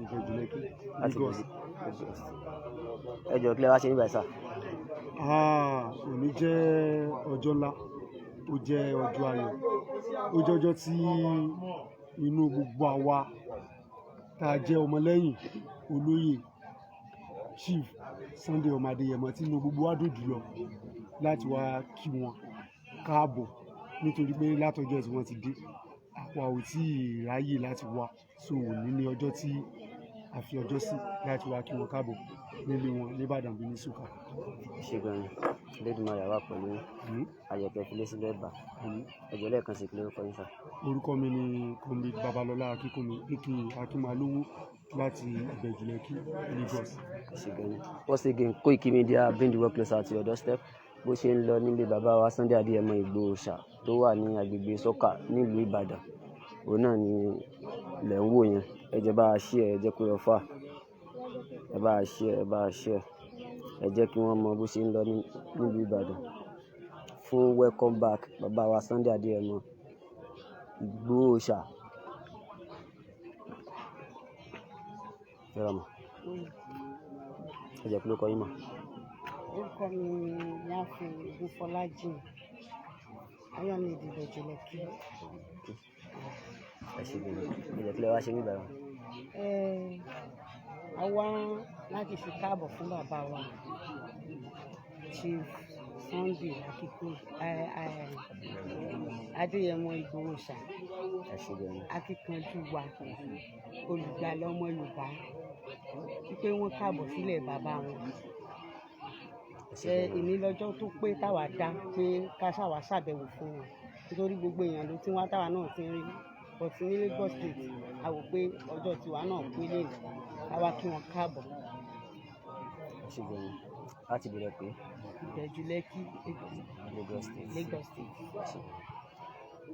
Ìbẹ̀jú Lẹ́kì, láti Lagos. Ẹ jọ̀ọ́, kí lẹ wá ṣe nígbà yìí sà? Òní jẹ́ ọjọ́ ńlá, ó jẹ́ ọjọ́ ayọ̀, ó jẹ́ ọjọ́ tí inú gbogbo àwa tá a jẹ́ ọmọlẹ́yìn olóyè Chief Sunday ọmọ Adéyẹmọ, tí inú gbogbo wa dùn jùlọ láti wá kí wọn káàbọ̀, nítorí pé látọjọ́ tí wọ́n ti dé, àwa ò tí ì ráyè láti wá. So òní ní ọjọ́ tí a fi ọjọ́ sí láti wá kí wọn káàbọ̀ nílé wọn nìbàdàn bí ní Sùkà. Ẹ ṣé gan ni. Elédùmarè wà pẹ̀lú yín. Ayọ̀tẹ̀ fi lé sílẹ̀ bá. Ẹ jọ̀ọ́, lẹ́ẹ̀kan sí, kí lórúkọ yín sà? Orúkọ mi ni Comrade Babalọ́lá Akínkúnmi, aka Akínmálówó, láti Ìbẹ̀jú Lẹ́kì, Lagos. Ẹ ṣé gan ni. Once again, Koiki Media, bring the world closer to your doorstep. Bó ṣe ń lọ nílé bàbá wa Sunday Adéyẹmọ Ìgbòho Òòṣà tó wà ní agbègbè Sọ́kà nílùú Ìbàdàn, òun náà ni lẹ̀ ń wò yẹn. Ẹ jẹ́ bá a share, ẹ jẹ́ kó lọ fà. Ẹ bá a share, ẹ bá a share. Ẹ jẹ́ kí wọ́n mọ bó ṣe ń lọ nílùú Ìbàdàn fún welcome back bàbá wa Sunday Adéyẹmọ Ìgbòho Òòṣà. Ẹ rà mọ̀. Ẹ jẹ́, kí ló kọ yín mọ̀? Orúkọ mi ni Yáàfin Ògúnfọlájìn Ayọ̀mídé, Ìbẹ̀jú Lẹ́kì. Ẹ ṣé gan ni. Ẹ jẹ́, kí lẹ wá ṣe níbí báyìí? A wá láti fi káàbọ̀ fún bàbá wa Chief Sunday Akínkún Adéyẹmọ Ìgbòho Òòṣà, Ẹ ṣé gan ni. akíkanjú wa, olùgbàlà ọmọ Yorùbá, wípé wọ́n káàbọ̀ sílẹ̀ bàbá wọn. Ẹ ṣé Ẹ gan ni. Èní lọ́jọ́ tó pé táwa dá pé ká ṣàwá ṣàbẹ̀wò fún wọn, nítorí gbogbo èèyàn ló ti wá, táwa náà ti ń rí, but ní Lagos State, a wò pé ọjọ́ tiwa náà pé lẹ́nu ká wá kí wọn káàbọ̀. Ẹ ṣé gan ni. Láti bẹ̀rẹ̀ pé Ìbẹ̀jú Lẹ́kì, Lagos State. Lagos State.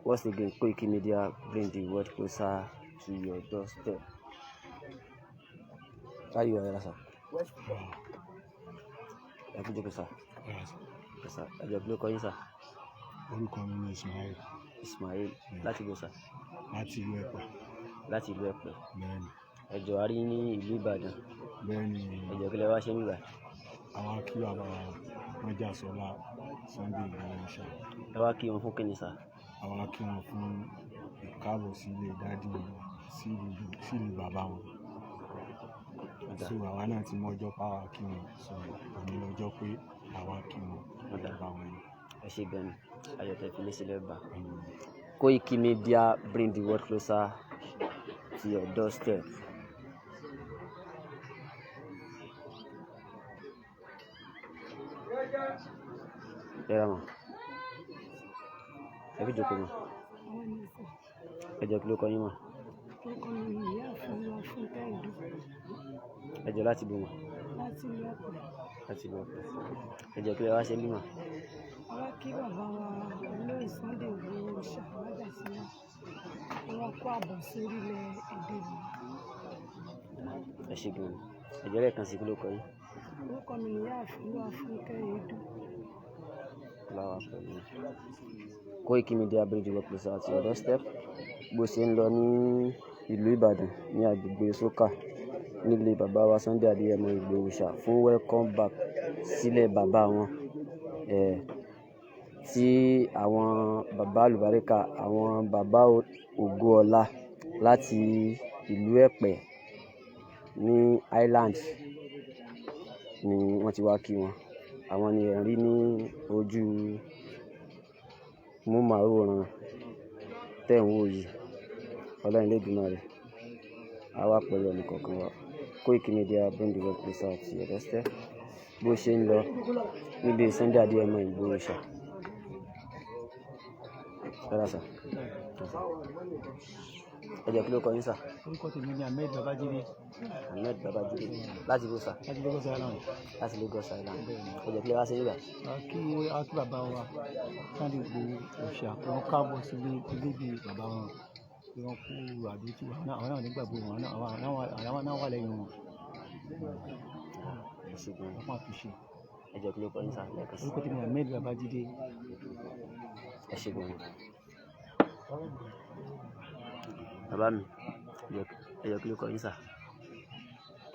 Once again, Koiki Media, bring the world closer to your doorstep. Báyìí ọ̀rẹ́ sà. Ẹ kú jókòó sà. Ẹ sà, ẹ jọ̀ọ́, kí ló kọ yín sà? Orúkọ mi ni Ismail. Ismail láti ibo sà? Láti ìlú Ẹ̀pẹ́. Láti ìlú Ẹ̀pẹ́. Bẹ́ẹ̀ni. Ẹ jọ̀ọ́, a rí yín ní ìlú Ìbàdàn. Bẹ́ẹ̀ni. Ẹ jọ̀ọ́, kí lẹ wá ṣe níbí báyìí? Àwa kí bàbá wa Májàsọ́lá Sunday Ìgbòho Òòṣà. Ẹ wá kí wọn fún kíni sà? Àwa kí wọn fún ìkáàbọ̀ sílé daddy wọn, sílùú bàbá wọn. So àwa náà ti mọ́jọ́ páwa kí wọn, so òní lọ́jọ́ pé àwa kí wọn bá wọn yìí. Ẹ ṣé gan ni. Ayọ̀tẹ̀ fi lé sílẹ̀ bá. Koiki Media, bring the world closer to your doorstep. Ẹ ra mà. Ẹ fi jókòó mà. Ẹ jọ̀ọ́, kí ló kọ yín mà? Orúkọ mi ni Ìyáàfin Olúwafúnkẹ́ Ìdó. Ẹ jọ̀ọ́, láti bo mà? Láti ìlú Ẹ̀pẹ́. Láti bo. Ẹ jọ̀ọ́, kí lẹ wá ṣe níbí mà? A wá kí bàbá wa olóyè Sunday Igboho Òòṣà Májàsílà. Wọ́n kó àbọ̀ sí orílẹ̀ èdè yìí. Ẹ ṣé gan ni. Ẹ jọ̀ọ́, lẹ́ẹ̀kan sí, kí ló kọ yín? Orúkọ mi ni Ìyáàfin Olúwafúnkẹ́ Ìdó. Láwa pẹ̀lú. Koiki Media bring the world closer to your doorstep. Bó ṣe ń lọ ní ìlú Ìbàdàn ní agbègbè Sókà nílé bàbá wa Sunday Adéyẹmọ Ìgbòho Òòṣà fún welcome back sílẹ̀ bàbá wọn. Tí àwọn bàbá àlùbáríkà, àwọn bàbá ògo ọlá láti ìlú Ẹ̀pẹ́ ní Island ni wọ́n ti wá kí wọn. Àwọn ni ẹ̀ ń rí ní ojú móhùnmáwòrán tẹ́ ń wò yìí. Ọlọ́run Elédùmarè á wà pẹ̀lú ẹnì kọ̀ọ̀kan wa. Koiki Media bring the world closer to your doorstep. Bó ṣe ń lọ nílé Sunday Adéyẹmọ Ìgbòho Òòṣà. Rárá sà. Ẹ jọ̀ọ́, kí ló kọ yín sà? Orúkọ tèmi ni Ahmed Babájídé. Ahmed Babájídé. Láti bó sà? Láti Lagos Island. Láti Lagos Island. Ẹ jọ̀ọ́, kí lẹ wá ṣe níbẹ̀? A kí bàbá wa Sunday Igboho Òòṣà pé wọ́n káàbọ̀ sílé ilé bí bàbá wọn, pé wọ́n kú àdúró tí àwọn náà nígbàgbọ́ wọn, àwọn náà wà lẹ́yìn wọn. Ẹ ṣé gan ni. Wọ́n máa fi ṣe. Ẹ jọ̀ọ́, kí ló kọ yín sà lẹ́ẹ̀kan sí? Orúkọ tèmi ni Ahmed Babájídé. Ẹ ṣé gan ni. Bàbá mi, ẹ jọ̀ọ́, kí ló kọ yín sà?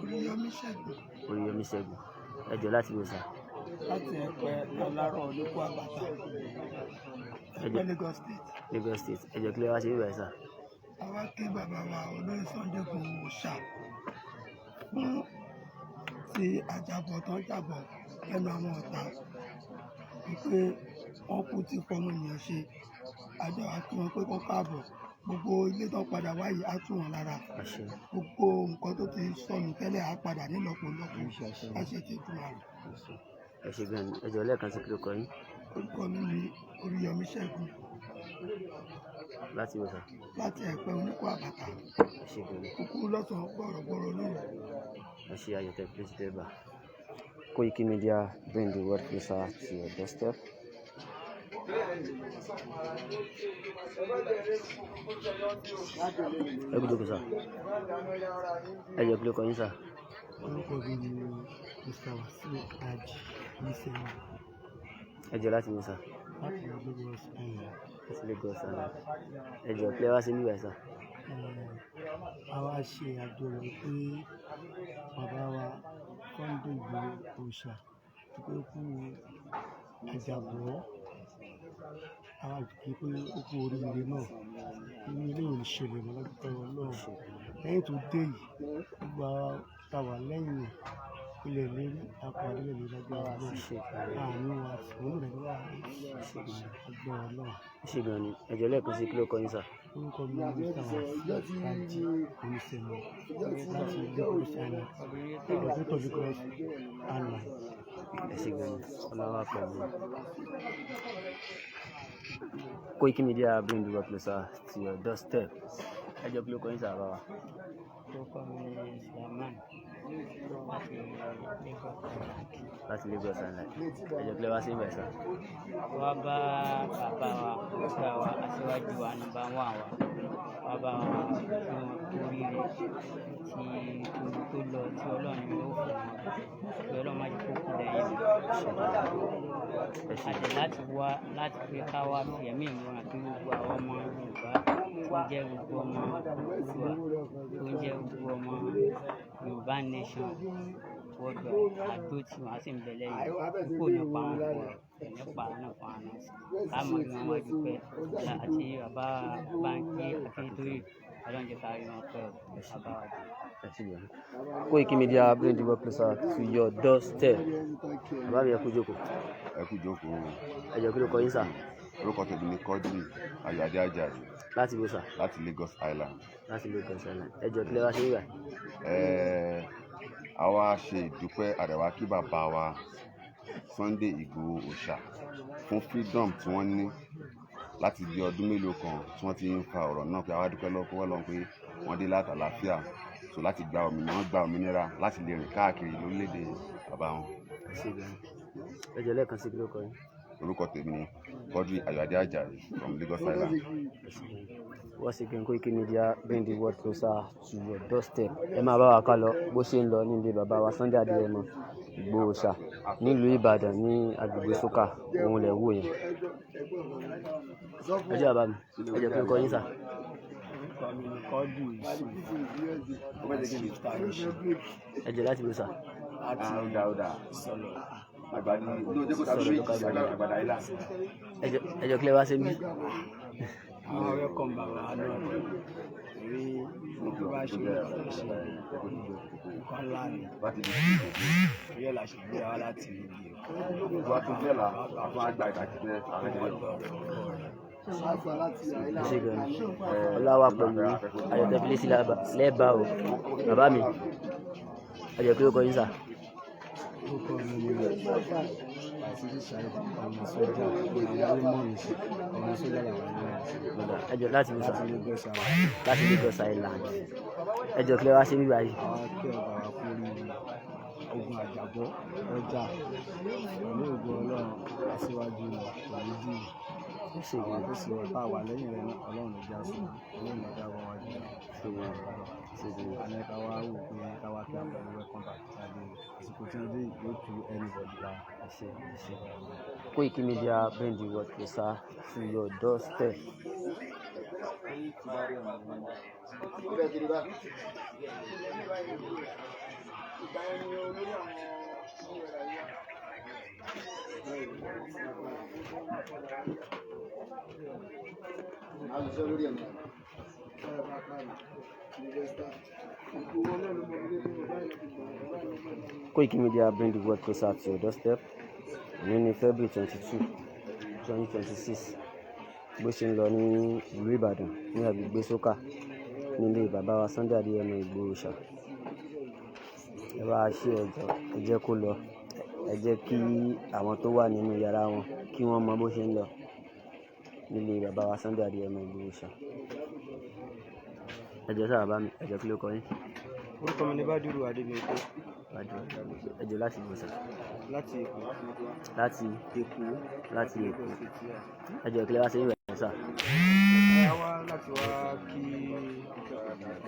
Oríyọmí Ṣẹ́gun. Oríyọmí Ṣẹ́gun. Ẹ jọ̀ọ́, láti bo sà? Láti Ẹ̀pẹ́ Alárọ̀ Olóko Àbàtà. Ẹ Ẹ̀pẹ́, Lagos State. Lagos State. Ẹ jọ̀ọ́, kí lẹ wá ṣe níbẹ̀ sà? A wá kí bàbá wa olóyè Sunday Igboho Òòṣà fún ti àjàbọ̀ tán jàbọ̀ lẹ́nu àwọn ọ̀tá, wípé wọ́n kú ti fọmọ ènìyàn ṣe. Àjọ wa kí wọn pé kán káàbọ̀. Gbogbo ilé tán padà wáyé á tù wọ́n lára. Àṣẹ. Gbogbo nǹkan tó ti sọnù tẹ́lẹ̀ á padà nílọ́pọ̀lọpọ̀. Àṣẹ ti dùn àrùn. Ẹ ṣé gan ni. Ẹ jọ̀ọ́, lẹ́ẹ̀kan sí, kí ló kọ yín? Orúkọ mi ni Oríyọmí Ṣẹ́gun. Láti bo sà? Láti Ẹ̀pẹ́ Oníkó Àbàtà. Ẹ ṣé gan ni. Kúkú lọ́sàn-án, gbọ̀rọ̀gbọ̀rọ̀ lóru. Ẹ ṣé ayọ̀tẹ̀ please dẹ́bà. Koiki Media bring the world closer to your doorstep. Ẹ kú jókòó sà. Ẹ jọ̀ọ́, kí ló kọ yín sà? Orúkọ mi ni Mr. Wasiu Raji Nísẹ̀yìn. Ẹ jọ̀ọ́, láti bo sà? Láti Lagos Island. Láti Lagos Island. Ẹ jọ̀ọ́, kí lẹ wá ṣe níbẹ̀ sà? A wá ṣe àjọyọ̀ pé bàbá wa Sunday Igboho Òòṣà pé ó kú àjàbọ̀. A wá kí pé ó kú oríire náà. Irú eléyìí ò ní ṣẹlẹ̀ mọ́ lágbára Ọlọ́run. Lẹ́yìn tó dé yìí, gbogbo àwa tá wà lẹ́yìn ẹ̀, ilẹ̀ ìlérí, a padà délẹ̀ ìlérí lágbára Ọlọ́run. Àánú wa tì, òun náà dẹ̀ ní wà lágbára Ọlọ́run. Ẹ ṣé gan ni. Ẹ jọ̀ọ́, lẹ́ẹ̀kan sí, kí ló kọ yín sà? Orúkọ mi ni Mr. Wasiu Raji Onísẹ̀yìn láti Lagos Island, Ọ̀dọ́ Lagos Island. Ẹ ṣé gan ni. Ọlọ́run wà pẹ̀lú. Koiki Media bring the world closer to your doorstep. Ẹ jọ̀ọ́, kí ló kọ yín sà, bàbá wa? Orúkọ mi ni Sulaiman láti Lagos Island. Láti Lagos Island. Ẹ jọ̀ọ́, kí lẹ wá sí níbẹ̀ sà? Wá bá bàbá wa, ọ̀gá wa, aṣíwájú wa, number one wa. Wá bá wa kí wọ́n kú oríire tí tó lọ tí Ọlọ́run yóò fún wọn. Kí Ọlọ́run má jẹ́ kó kú lẹ́yìn wọn. Ẹ ṣé. A dẹ̀ láti wá láti pé ká wá fi ẹ̀mí ìmúra kí gbogbo àwọn ọmọ Yorùbá tó ń jẹ́ gbogbo ọmọ Oòduà, tó ń jẹ́ gbogbo ọmọ Yorùbá nation worldwide, àdó tí wọ́n á sì ń bẹ lẹ́yìn. Ikú ò ní pa wọ́n fún wa, kò ní pa àwọn náà fún wa náà. Ká mọ̀ ní wọ́n wájú pẹ́ àti bàbá Bánjí Akíntóyè, Ọlọ́run jẹ́ ká rí wọn pẹ́ o, bàbá wa jù. Ẹ ṣé gan ni. Koiki Media bring the world closer to your doorstep. Bàbá mi, ẹ kú jókòó. Ẹ kú jókòó. Ẹ jọ̀ọ́, kí ló kọ yín sà? Orúkọ tèmi ni Quadri Ayọ̀adé Àjàyí. Láti bo sà? Láti Lagos Island. Láti Lagos Island. Ẹ jọ̀ọ́, kí lẹ wá ṣe níbẹ̀? A wá ṣe ìdúpẹ́ àrẹwà kí bàbá wa Sunday Igboho Òòṣà fún freedom tí wọ́n ní láti bí ọdún mélòó kan tí wọ́n ti ń fa ọ̀rọ̀ náà, pé àwa dúpẹ́ lọ́wọ́ Ọlọ́run pé wọ́n dé láti àlàáfíà, so láti gba òmìnira, wọ́n gba òmìnira láti lè rìn káàkiri lórílẹ̀‐èdè bàbá wọn. Ẹ ṣé gan. Ẹ jọ̀ọ́, lẹ́ẹ̀kan sí, kí ló kọ yín? Orúkọ tèmi ni Quadri Ayọ̀adé Àjàyí from Lagos Island. Once again, Koiki Media, bring the world closer to your doorstep. Ẹ máa bá wa ká lọ bó ṣe ń lọ nílé bàbá wa Sunday Adéyẹmọ Ìgbòho Òòṣà nílùú Ìbàdàn ní agbègbè Sókà, òun lẹ̀ wò yẹn. Ẹ jẹ́ bàbá mi, ẹ jẹ́ kí n kọ yín sà. Orúkọ mi ni Quadri Yusuf láti Ẹ jẹ́ láti bó sà? Láti Sọlọ. Sọ̀rọ̀ local government. Ẹ jọ̀ọ́, kí lẹ wá ṣe níbí? Àwọn welcome bàbá náà, torí tó bá ṣe nǹkan tó ṣe, nǹkan ńlá ni. Torí ẹ̀ la ṣe gbéra wá láti ibi Èkó. Ẹ ṣé gan ni. Ọlá wà pẹ̀lú yín. Ayọ̀tẹ́ fi lé sí lẹ́bàá o. Bàbá mi, ẹ jọ̀ọ́, kí ló kọ yín sà? Orúkọ mi ni Wàsíù Saheed, ọmọ sójà. Ìyáálé mọ̀ mí sí ọmọ sójà làwọn ẹni náà. Ẹ jọ̀ọ́, láti bó sà? Láti Lagos Island. Láti Lagos Island. Ẹ jọ̀ọ́, kí lẹ wá ṣe níbí báyìí? Àwa kí ọ̀gá wa kú oríire ogun àjàbọ́ ọjà. Pẹ̀lú ògo Ọlọ́run, aṣíwájú òní jù. Ẹ ṣé àwa gan tó sì wà tá a wà lẹ́yìn rẹ̀ náà, Ọlọ́run ló já sí, Ọlọ́run ló já wọ́n wájú. Ṣé gan ni. Ṣé gan ni. Alẹ́ ká wá wò pé ká wá kí àwọn pẹ̀lú welcome back jáde. Àsìkò tí wọ́n dé yìí yóò tu anybody lára. Ẹ ṣé, ẹ ṣé. Koiki Media, bring the world closer to your doorstep. Koiki Media, bring the world closer to your doorstep. Òní ní February 22, 2026. Bó ṣe ń lọ ní ìlú Ìbàdàn ní agbègbè Sókà nílé bàbá wa Sunday Adéyẹmọ Ìgbòho Òòṣà. Ẹ bá wa ṣe, ẹ jọ̀ọ́, ẹ jẹ́ kó lọ. Ẹ jẹ́ kí àwọn tó wà nínú yàrá wọn kí wọ́n mọ bó ṣe ń lọ nílé bàbá wa Sunday Adéyẹmọ Ìgbòho Òòṣà. Ẹ jọ̀ọ́ sà, bàbá mi, ẹ jọ̀ọ́, kí ló kọ yín? Orúkọ mi ni Bádúrú Adébíyìnpé. Bádúrú Adébíyìnpé. Ẹ jọ̀ọ́, láti ibo sà? Láti Èkó. Láti Èkó. Láti Èkó. Ẹ jọ̀ọ́, kí lẹ wá ṣe níbẹ̀ sà? A wá láti wá kí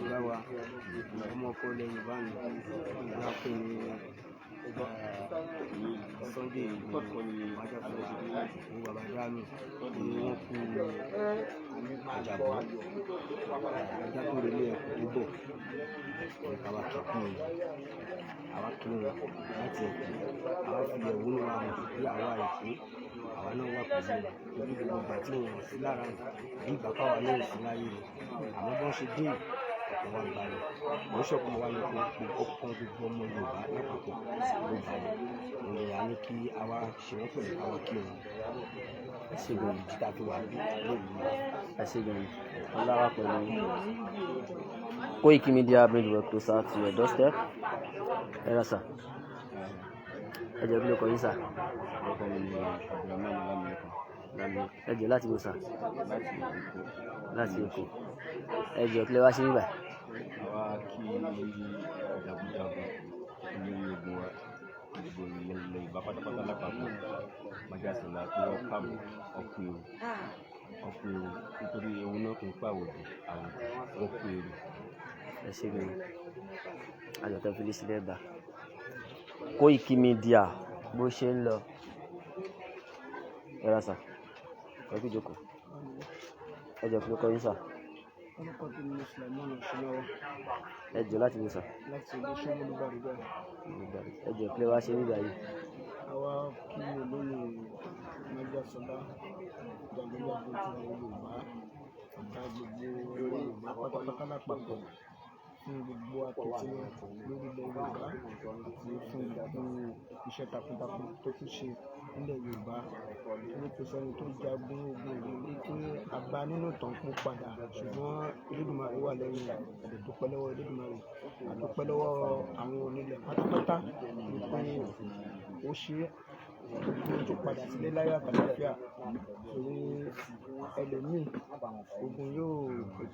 ọ̀gá wa, ọmọ ọkọ ilẹ̀ Yorùbá ni ìgbà pé ní Sunday Igboho Májàsọ́lá, òun bàbá Dami, ni wọ́n kú àjàbọ̀ ajá tó relé ẹ̀kọ́ tó bọ̀ ní ká wá kí kú wọn. Àwa kí wọn láti Èkó, àwa fi ẹ̀hónú wa hàn pé àwa Èkó, àwa náà wà pẹ̀lú wọn, torí gbogbo ìgbà tí wọn ò sí lára bí ìgbà káwa náà ò sí láyé ni. Àmọ́ bọ́n ṣe dé yìí, ọkàn wa balẹ̀. Kò ń ṣọ̀kan wa nìkan, ọkàn gbogbo ọmọ Yorùbá lápapọ̀ ló balẹ̀. Òun ni a ní kí àwa ṣe wọ́n pẹ̀lú káwa kí wọn. Ẹ ṣé gan ni. Ìdí tá a fi wà níbí lónìí. Ẹ ṣé gan ni. Ọlá wà pẹ̀lú yín. Koiki Media, bring the world closer to your doorstep. Ẹ rà sà. Ẹ jọ̀ọ́, kí ló kọ yín sà? Orúkọ mi ni Abdulrahman Ọlámilékan. Ẹ jọ̀ọ́, láti ibo sà? Láti Èkó. Láti Èkó. Ẹ jọ̀ọ́, kí lẹ wá ṣe níbí báyìí? Àwa kí jagunjagun olórí ogun wa, gbogbo ilẹ̀ Yorùbá pátápátá lápapọ̀, Májàsọ́lá, pé wọ́n káàbọ̀, ọkú ewu, ọkú ewu, nítorí ewu náà kì í pàwọ̀dì àwòdì, wọ́n kú ewu. Ẹ ṣé gan ni. Ayọ̀tẹ́ fi lé sílẹ̀ bá. Koiki Media, bó ṣe ń lọ. Ẹ rà sà. Ẹ kú ìjókòó. Ẹ jọ̀ọ́, kí ló kọ yín sà? Orúkọ tèmi ni Sulaiman Oṣùnáwó. Ẹ jọ̀ọ́, láti ibo sà? Láti ìlú Ṣómólú Bàrígà. Ẹ jọ̀ọ́, kí lẹ wá ṣe níbí báyìí? Àwa kí olóyè Májàsọ́lá, jagunjagun ti ilẹ̀ Yorùbá, ọ̀gá gbogbo Yorùbá pátápátá lápapọ̀, fún gbogbo akitiyan lórí ilẹ̀ Yorùbá àti fún gbogbo iṣẹ́ takuntakun tó tún ṣe nílẹ̀ Yorùbá. Torí kò sẹ́ni tó jagun ogun yìí rí pé a bá nínú ìtàn kó padà, ṣùgbọ́n Elédùmarè wà lẹ́yìn rẹ̀. A dẹ̀ dúpẹ́ lọ́wọ́ Elédùmarè, a dúpẹ́ lọ́wọ́ àwọn onílẹ̀ pátápátá wípé ó ṣe é. Ó tún padà sílé láyọ̀ àtàlàáfíà, torí ẹlòmíì ogun yóò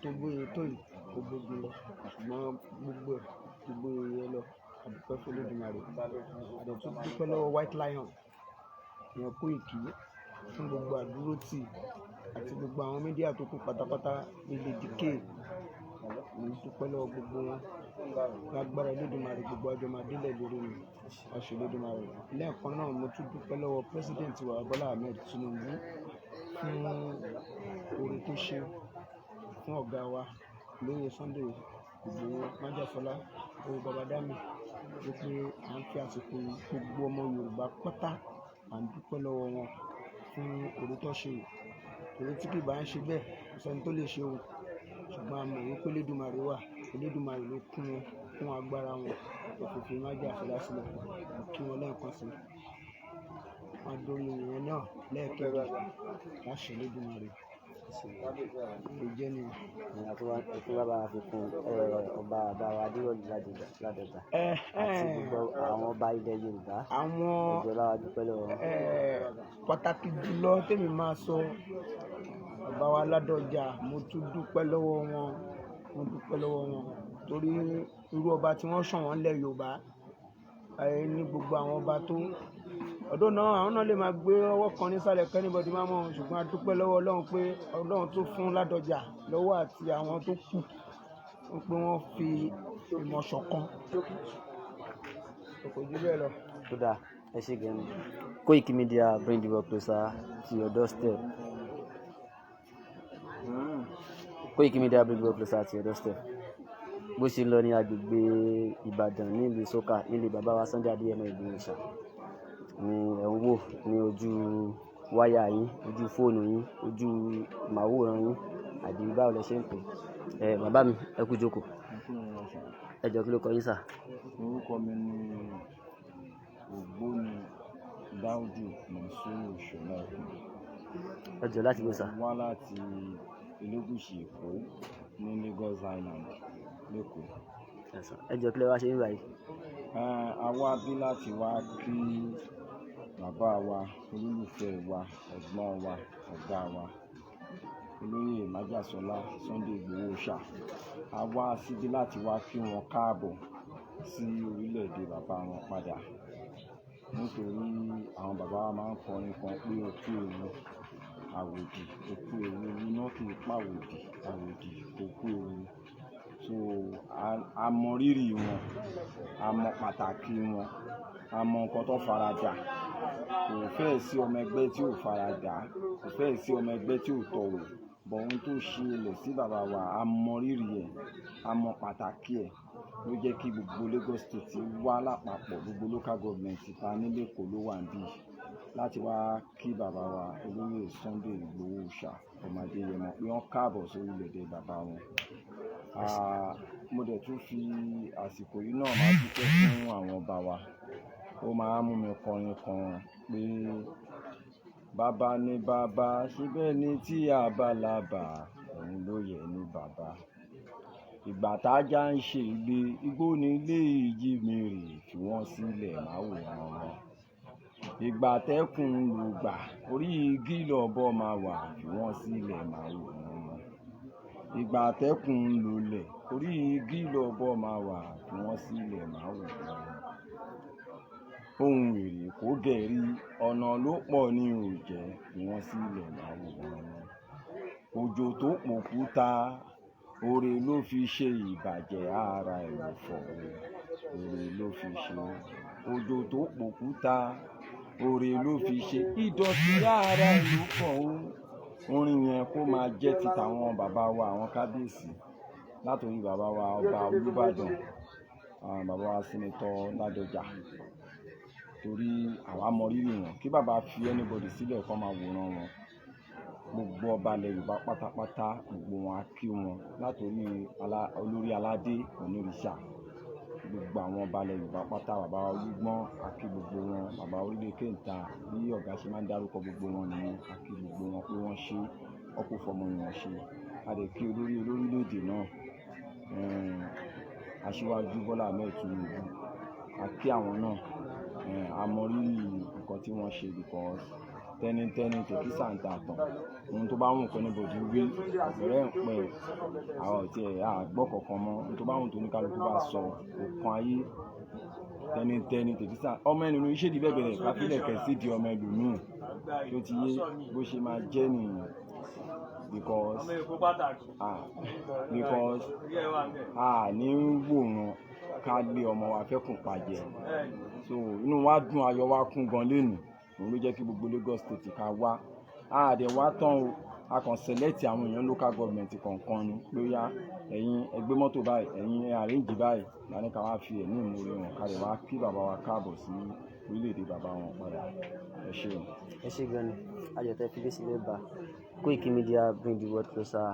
tó bóyá tó yìí ó gbógun lọ, ṣùgbọ́n gbogbo ẹ̀ gbogbo ìyẹn lọ, a dúpẹ́ fún Olódùmarè. A dẹ̀ tún dúpẹ́ lọ́wọ́ White Lion, ìyẹn Kóìkì, fún gbogbo àdúrótì àti gbogbo àwọn media tó kù pátápátá bíi Lady K. Mo dúpẹ́ lọ́wọ́ gbogbo wọn. Lágbára Olódùmarè, gbogbo àjọ máa délẹ̀ lórí mi. Àṣẹ Olódùmarè. Lẹ́ẹ̀kan náà, mo tún dúpẹ́ lọ́wọ́ President wa Bọ́lá Ahmed Tinubu fún oore tó ṣe fún ọ̀gá wa olóyè Sunday Igboho Májàsọ́lá owó baba Dami, wípé à ń fi àsìkò yìí gbogbo ọmọ Yorùbá pátá à ń dúpẹ́ lọ́wọ́ wọn fún oore tó ṣe yìí. Torí tí kì bá ń ṣe bẹ́ẹ̀, kò sẹ́ni tó lè ṣe o. Ṣùgbọ́n a mọ̀ wípé Elédùmarè wà, Elédùmarè ló kún wọn, kún agbára wọn, tó fi fi Májàsọ́lá sílẹ̀. Mo kí wọn lẹ́ẹ̀kan sí i. Wọ́n á dórí ìyẹn náà lẹ́ẹ̀kejì láṣẹ Elédùmarè. Ó jẹ́ nìyẹn. Ìyá tó wá tó bá bá wa fi kún ọba bàbá wa Adéwọ̀lú Ládọjà àti gbogbo àwọn ọba ilẹ̀ Yorùbá. Àwọn ẹjọ́ bá wa dúpẹ́ lọ́wọ́ wọn. Pàtàkì jùlọ tèmi máa sọ, bàbá wa Ládọjà, mo tún dúpẹ́ lọ́wọ́ wọn, mo dúpẹ́ lọ́wọ́ wọn torí irú ọba tí wọ́n ṣàn wọ́n lẹ̀ Yorùbá ní gbogbo àwọn ọba tó ọdún náà, àwọn náà lè máa gbé ọwọ́ kan nísàlẹ̀ kí anybody má mọ̀, ṣùgbọ́n a dúpẹ́ lọ́wọ́ Ọlọ́run pé Ọlọ́run tó fún Ládọjà lọ́wọ́ àti àwọn tó kù pé wọ́n fi ìmọ̀ ṣọ̀kan. Kò jù bẹ́ẹ̀ lọ. Tó dáa, ẹ ṣé gan ni. Koiki Media bring the world closer to your doorstep. Koiki Media bring the world closer to your doorstep. Bó ṣe lọ ní agbègbè Ìbàdàn nílùú Sókà nílé bàbá wa Sunday Adéyẹmọ Ìgbòho Òòṣà ni ẹ̀ ń wò ní ojú wáyà yín, ojú fóònù yín, ojú màwòrán yín, àbí báwo lẹ ṣe ń pè é. Bàbá mi, ẹ kú jókòó. Ẹ jọ̀ọ́, kí ló kọ yín sà? Orúkọ mi ni Ògbóni Dáúdù Mọ̀nsúrù Ṣọláìkùn. Ẹ jọ̀ọ́, láti gbé sà? Wá láti Elégùṣì Èkó ní Lagos Island l'Ékòó. Ẹ jọ̀ọ́, kí lẹ wá ṣe níbí báyìí? A wá bí láti wá kí bàbá wa, olólùfẹ́ wa, ẹ̀gbọ́n wa, ọ̀gá wa, olóyè Májàsọ́lá Sunday Igboho Òòṣà. A wá síbí láti wá kí wọn káàbọ̀ sí orílẹ̀-èdè bàbá wọn padà. Nítorí àwọn bàbá wa máa ń kọrin kan pé ó kú ewu, àwòdì, ó kú ewu, iná kì í pàwòdì, àwòdì ó kú ewu. So a mọ rírì wọn, a mọ pàtàkì wọn, a mọ nǹkan tó faradà. Kò fẹ́ẹ̀ sí ọmọ ẹgbẹ́ tí ò faradà, kò fẹ́ẹ̀ sí ọmọ ẹgbẹ́ tí ò tọ̀wò. But ohun tó ṣẹlẹ̀ sí bàbá wa, a mọ rírì ẹ̀, a mọ pàtàkì ẹ̀, ló jẹ́ kí gbogbo Lagos State wá lápapọ̀, gbogbo local government ta ní l'Ékòó ló wà níbí láti wá kí bàbá wa olóyè Sunday Igboho Òòṣà ọmọ Adéyẹmọ pé wọ́n káàbọ̀ sí orílẹ̀-èdè bàbá wọn. Mo dẹ̀ tún fi àsìkò yìí náà máa dúpẹ́ fún àwọn ọba wa. Ó máa ń mú mi kọrin kan pé bàbá ní bàbá, síbẹ̀ ni tí a bá lábà, òun ló yẹ ní bàbá. Ìgbà tájá ń ṣe ìgbé, igbó ní ilé ìjímèrè, fi wọ́n sílẹ̀ máa wòran wọn. Ìgbà tẹ́kùn ń lùgbà, orí igi lọ́bọ máa wà, fi wọ́n sílẹ̀ máa wòran wọn. Ìgbà tẹ́kùn ń lulẹ̀, orí igi lọ́bọ máa wà, fi wọ́n sílẹ̀ máa wòran wọn. Ohun èrè kó gẹ̀rí, ọ̀nà ló pọ̀ ní òjẹ́, fi wọ́n sílẹ̀ máa wòran wọn. Òjò tó pòkúta, oore ló fi ṣe ìbàjẹ́ ara ẹ̀rọ̀fọ̀ o, oore ló fi ṣe. Òjò tó pòkúta, oore ló fi ṣe ìdọ̀tí ara ẹ̀rọ̀fọ̀ o. Orin yẹn kó máa jẹ́ ti tàwọn bàbá wa, àwọn kábíyèsí, látòrí bàbá wa ọba Olúbàdàn, àwọn bàbá wa Senator Ládọjà, torí àwa mọ rírì wọn. Kí bàbá fi anybody sílẹ̀ kó máa wòran wọn. Gbogbo ọba ilẹ̀ Yorùbá pátápátá, gbogbo wọn á kí wọn, látòrí olórí aládé onírìṣà, gbogbo àwọn ọba ilẹ̀ Yorùbá pátá, bàbá wa Olúgbọ́n, á kí gbogbo wọn, bàbá orílẹ̀ Kéńtà, bí ọ̀gá ṣe máa ń dárúkọ gbogbo wọn nìyẹn, á kí gbogbo wọn pé wọ́n ṣe, ọkọ̀ fọmọ wọn ṣe. A dẹ̀ kí olórí orílẹ̀-èdè náà, Aṣíwájú Bọ́lá Ahmed Tinubu, a kí àwọn náà. A mọ rírì nǹkan tí wọ́n ṣe because tẹ́nítẹ́ní tòkísà ń ta àtàn. Ohun tó bá wù kó anybody wí, ọ̀rẹ́ ń pẹ́, àwa ò tiẹ̀ a gbọ́ kankan mọ́. Ohun tó bá wù tó ní kálukú bá sọ, kò kan ayé. Tẹ́nítẹ́ní tòkísà. Ọmọ ẹlòmíràn iṣẹ́ ìdí bẹ́ẹ̀ bẹ̀rẹ̀ ká fílẹ̀ kẹ̀ sí di ọmọ ẹlòmíràn tó ti yé bó ṣe máa jẹ́ nìyẹn. Because because a ní wòran ká lé ọmọ wa fẹ́kùn pàjẹ́. So inú wa dùn, ayọ̀ wa kún gan lénìí. Òun ló jẹ́ kí gbogbo Lagos State ká wá. A dẹ̀ wá tán o. A kàn select àwọn èèyàn local government kọ̀ọ̀kan ni pé ó yá, ẹ̀yin ẹ gbé mọ́tò báyìí, ẹ̀yin ẹ arrange báyìí. La ní ká wá fi ẹ̀mí ìmoore hàn, ká dẹ̀ wá kí bàbá wa káàbọ̀ sí orílẹ̀-èdè bàbá wọn padà. Ẹ ṣé o. Ẹ ṣé gan ni. Ayọ̀ tẹ́ fi dé sílé bá. Koiki Media bring the world closer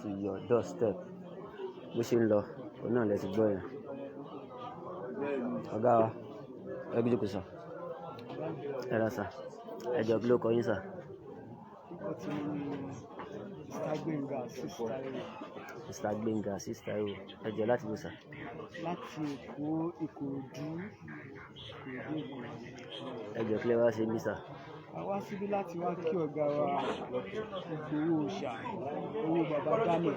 to your doorstep. Bó ṣe ń lọ, òun náà lẹ ti gbọ́ yẹn. Ọ̀gá wa, ẹ gbé jókòó sir. Ẹ ra sir. Ẹ jọ̀ọ́, kí ló kọ yín sir? Orúkọ tí mo ní Mr. Gbenga Sista. Mr. Gbenga Sista Taiwo. Ẹ jọ̀ọ́, láti bo sir? Láti Èkó, Ìkòròdú, Ìkòròdú, Èkó. Ẹ jọ̀ọ́, kí lẹ wá ṣe níbí sir? A wá síbí láti wá kí ọ̀gá wa Ìgbòho Òòṣà, owó bàbá Daniel.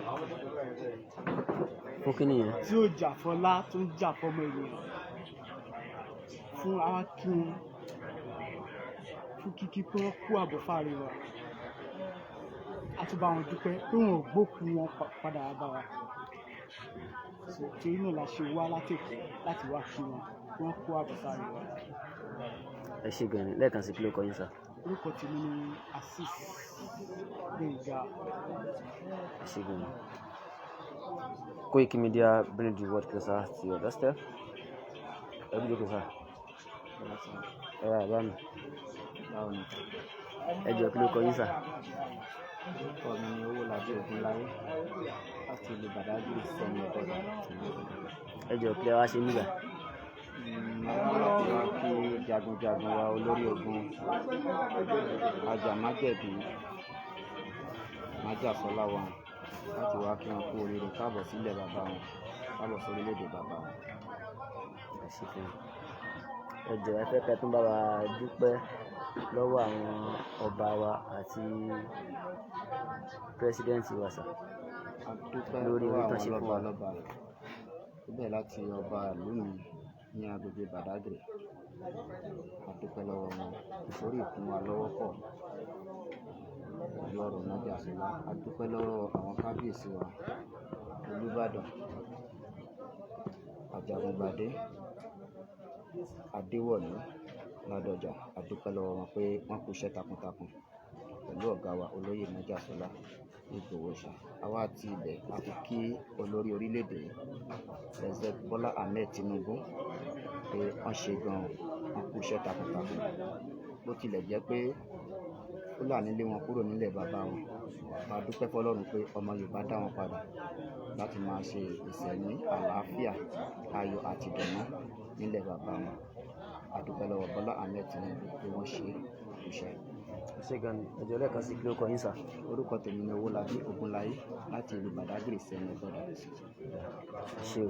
Fún kí nìyẹn? Tí ó jà fọlá, tó ń jà fọmọ ènìyàn. Fún àwa kí wọn fún kíkí pé wọ́n kú àbọ̀ fáre wa. A tún bá wọn dúpẹ́ pé wọn ò gbókùú wọn padà wá bá wa. So, torí náà la ṣe wá láti Èkó láti wá kí wọn pé wọ́n kú àbọ̀ sáré wa. Ẹ ṣé gan ni. Lẹ́ẹ̀kan sí, kí ló kọ yín sir? Orúkọ tèmi ni Azeez Gbenga. Ẹ ṣé gan ni. Koiki Media bring the world closer to your doorstep. Ẹ gbé jókòó sir. Ẹ ra àbá mi. Ẹ jọ̀ọ́, kí ló kọ yín sir? Orúkọ mi ni Owólabí Ògúnláyé láti ìlú Badagry, Sẹ́mi Ọ̀dọ́dà. Ẹ jọ̀ọ́, kí lẹ wá ṣe níbí? Mo wá láti wá kí jagunjagun wa, olórí ogun ajàmájẹ̀bi májàsọ́lá wa, láti wá kí wọn kú oríire, káàbọ̀ sílẹ̀ bàbá wọn, káàbọ̀ sórílẹ̀-èdè bàbá wọn. Ẹ ṣé gan. Ẹ jọ̀ọ́, ẹ fẹ́ kẹ́ tún bá wa dúpẹ́ lọ́wọ́ àwọn ọba wa àti president wa sir. A dúpẹ́ lórí lọ́wọ́ orí tán àwọn ṣe fún wa. lọ́balọ́ba síbẹ̀, láti ọba ìlú mi ní agbègbè Badagry. A dúpẹ́ lọ́wọ́ wọn lórí ìkún wa lọ́wọ́ pọ̀ pẹ̀lú ọ̀rọ̀ májàsọ́lá. A dúpẹ́ lọ́wọ́ àwọn kábíyèsí wa, Olúbàdàn Ajagungbadé Adéwọ̀lú Ládọjà. A dúpẹ́ lọ́wọ́ wọn pé wọ́n kú iṣẹ́ takuntakun pẹ̀lú ọ̀gá wa, olóyè májàsọ́lá Ìgbòho Òòṣà. Àwa ti ibẹ̀ a fi kí olórí orílẹ̀-èdè yìí, President Bola Ahmed Tinubu, pé wọ́n ṣe gan-an, wọ́n kú iṣẹ́ takuntakun. Bó tilẹ̀ jẹ́ pé Fúlàní lé wọn kúrò nílẹ̀ bàbá wọn, a dúpẹ́ fọlọ́run pé ọmọ Yorùbá dá wọn padà láti máa ṣe ìsẹ̀mí àlàáfíà, ayọ̀ àti ìdùnnú nílẹ̀ bàbá wọn. A dúpẹ́ lọ́wọ́ Bọ́lá Ahmed Tinubu pé wọ́n ṣe iṣẹ́. Ẹ ṣé gan ni. Ẹ jọ̀ọ́, lẹ́ẹ̀kan sí, kí ló kọ yín sir? Orúkọ tèmi ni Owólabí Ògúnláyé láti ìlú Badagry, Sẹ́mi Ọ̀dọ́dà. Ẹ ṣé o.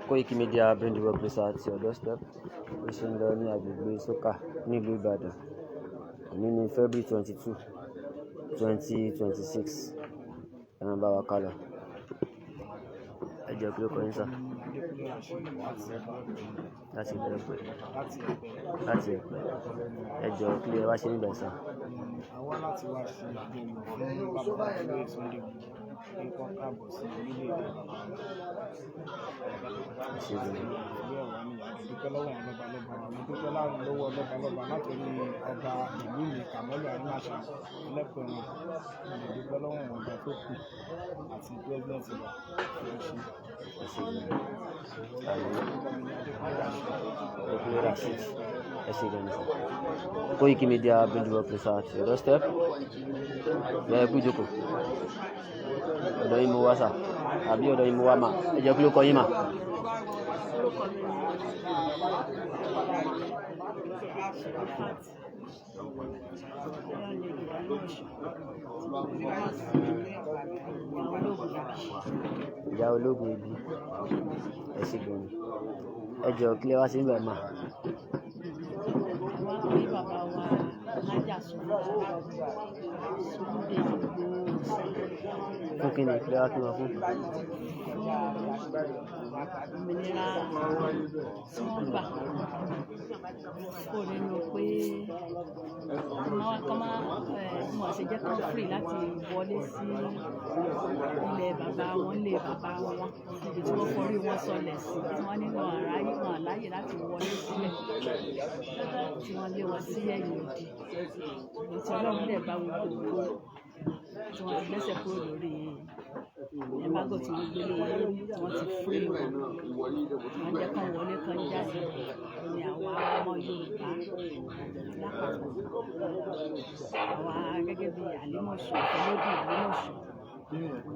Koiki Media bring the world closer to your doorstep. Ó ṣe ń lọ ní agbègbè Sókà nílùú Ìbàdàn. Òní ní February 22, 2026. Ẹ máa bá wa ká lọ. Ẹ jọ̀ọ́, kí ló kọ yín sir? Láti ìbẹ̀rẹ̀ pẹ̀. Láti Ẹ̀pẹ́. Ẹ jọ̀ọ́, kí lẹ wá ṣe níbẹ̀ sir? A wá láti wá ṣe àjọyọ̀ fún bàbá wa olóyè Sunday Igboho pé kán káàbọ̀ sí orílẹ̀-èdè bàbá wọn. Ẹ ṣé gan ni. Ìlú ẹ̀wà ni a dúpẹ́ lọ́wọ́ àwọn lọ́balọ́ba wa. Mo dúpẹ́ lọ́wọ́ lọ́balọ́ba látòrí ọba ìlú mi, Kàmọ́lù Arímáṣà Ẹlẹ́pẹ̀rún. Mo lè dúpẹ́ lọ́wọ́ àwọn ọba tó kù àti president wa tó ń ṣe. Ẹ ṣé gan ni. Àmín. Adékúnlé Rasheed. Ẹ ṣé gan ni sir. Koiki Media bring the world closer to your doorstep. Ẹ kú ìjókòó. Ọ̀dọ̀ yín mo wá sir. Àbí ọ̀dọ̀ yín mo wá mà. Ẹ jọ̀ọ́, kí ló kọ yín mà? Orúkọ mi ni Sherifat Ọlálẹ́dẹ̀ Anímọ̀ṣọ́, ìyá ológun ibi. Ìyá ológun ibi. Ẹ ṣé gan ni. Ẹ jọ̀ọ́, kí lẹ wá sí níbẹ̀ mà? Wá pé bàbá wa Májàsọ́lá Sunday Igboho. Fún kí ni? Kí lẹ wá kí wọn fún? Òmìnira tí wọ́n gbà kó nínú pé kọ́ máa wọ́n ṣe jẹ́ kán free láti wọlé sí ilẹ̀ bàbá wọn, ilé bàbá wọn, ibi tí wọ́n forí wọn sọlẹ̀ sí, tí wọ́n nínú àráyé wọn láàyè láti wọlé sílẹ̀, tí wọ́n lé wọn sí ẹ̀yìn odi. Ṣùgbọ́n tí Ọlọ́run dẹ̀ bá gbogbo ògo, tí wọ́n ti gbẹ́sẹ̀ kúrò lórí embargo tí wọ́n gbé lé wọn lórí, tí wọ́n ti free wọn, wọ́n jẹ́ kán wọlé, kán jáde, ní àwa ọmọ Yorùbá lápapọ̀, àwa gẹ́gẹ́ bí Àlímọ̀ṣọ́, Ìfẹ́lódùn Àlímọ̀ṣọ́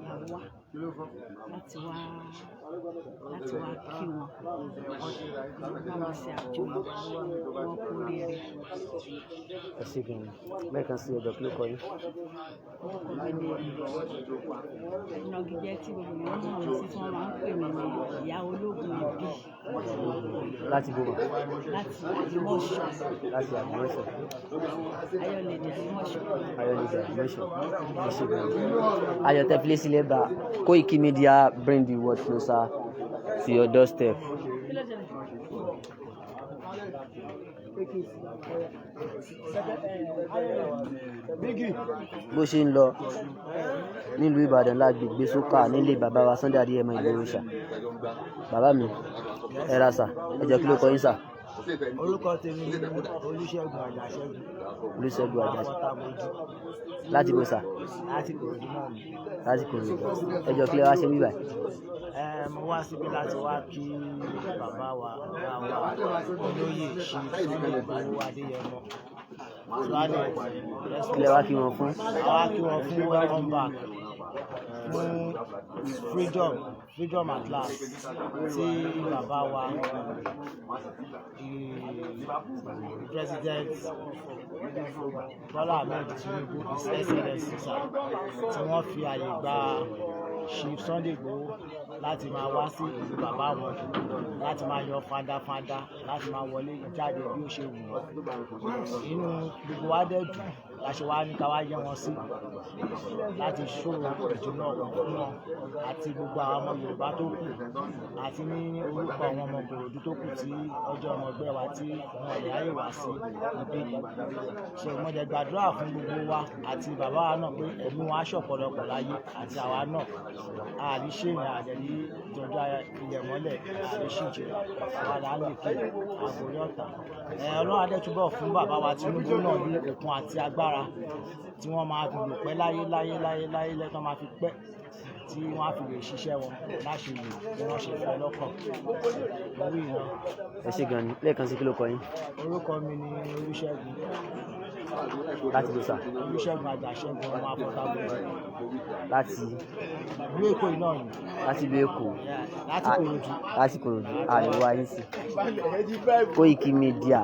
la wá láti wá kí wọn, bá wọn ṣe àjọyọ̀, wọn kú oríire. Ẹ ṣé gan ni. Lẹ́ẹ̀kan sí, ẹ jọ̀ọ́, kí ló kọ yín? Orúkọ mi ni ìnagijẹ tí gbogbo èèyàn mọ̀ mí sí, tí wọ́n máa ń pè mí ní Ìyá Ológun Ìbí. Láti bò? Láti Àlímọ̀ṣọ́. Láti Àlímọ̀ṣọ́. Ayọ̀lẹ̀dẹ̀ Àlímọ̀ṣọ́. Ayọ̀lẹ̀dẹ̀ Àlímọ̀ṣọ́. Ẹ ṣé gan ni. Ayọ̀ tẹ filé sílẹ̀ bá Koiki Media, bring the world closer to your doorstep. Kí ló ṣẹlẹ̀? Bó ṣe ń lọ nílùú Ìbàdàn lágbègbè Sókà nílé bàbá wa Sunday Adéyẹmọ Ìgbòho ṣá. Bàbá mi, ẹ ra sà. Ẹ jọ̀ọ́, kí ló kọ yín sà? Orúkọ tèmi ni Olùṣègùn Àjàṣẹ́gun. Olùṣègùn Àjàṣẹ́gun. Àfọ̀tàbọ̀jú. Láti bò sà? Láti Ìkòròdú náà ni. Láti Ìkòròdú. Ẹ jọ̀ọ́, kí lẹ wá ṣe níbí báyìí? Ẹ mo wá síbí láti wá kí bàbá wa, ọ̀gá wa, olóyè Chief Sunday Igboho Adéyẹmọ. Kí lẹ wá kí wọn fún? Àwa kí wọn fún welcome back, fún freedom, freedom at last tí bàbá wa, the President Bola Ahmed Tinubu, His Excellency sir, tí wọ́n fi àyè gba Chief Sunday Igboho láti máa wá sí ìlú bàbá wọn, láti máa yan fandafanda, láti máa wọlé jáde bí ó ṣe wù wọ́n. Inú gbogbo wa dẹ̀ dùn la ṣe wá ní ká wá yẹ wọn sí, láti ṣó ìdùnnú ọkàn fún wọn àti gbogbo àwọn ọmọ Yorùbá tó kù, àti ní orúkọ àwọn ọmọ Ìkòròdú tó kù tí ọjọ́ ọmọ ẹgbẹ́ wa tí wọn ò ráyè wá sí ibi. So mo dẹ̀ gbàdúrà fún gbogbo wa àti bàbá wa náà pé ẹ̀mí wọn á ṣọ̀pọ̀lọpọ̀ láyé, àti àwa náà àní ṣèyàn àdẹ̀ní ìjọjọ́ ilẹ̀ mọ́lẹ̀, àní ṣìjẹ́ àwa là ń lè ké àgòrí ọ̀tá. Ọlọ́run á dẹ̀ túbọ̀ fún bàbá wa Tinubu náà ní okun àti agbára tí wọ́n máa fi lò pẹ́ láyé láyé láyé láyé lẹ́tọ́ máa fi pẹ́, tí wọ́n á fi lè ṣiṣẹ́ wọn láṣeyè bí wọ́n ṣe fẹ́ lọ́kàn orí ìran. Ẹ ṣé gan ni. Lẹ́ẹ̀kan sí, kí ló kọ yín? Orúkọ mi ni Olúṣẹ́gun. Láti bò sà? Olúṣẹ́gun Àjàṣẹ́gun ọmọ Afọ̀tàbọ̀jù. Láti? Ìlú Èkó yìí náà ni. Láti ìlú Èkó. Láti Ìkòròdú. Láti Ìkòròdú. Àlè wá yín sí Koiki Media.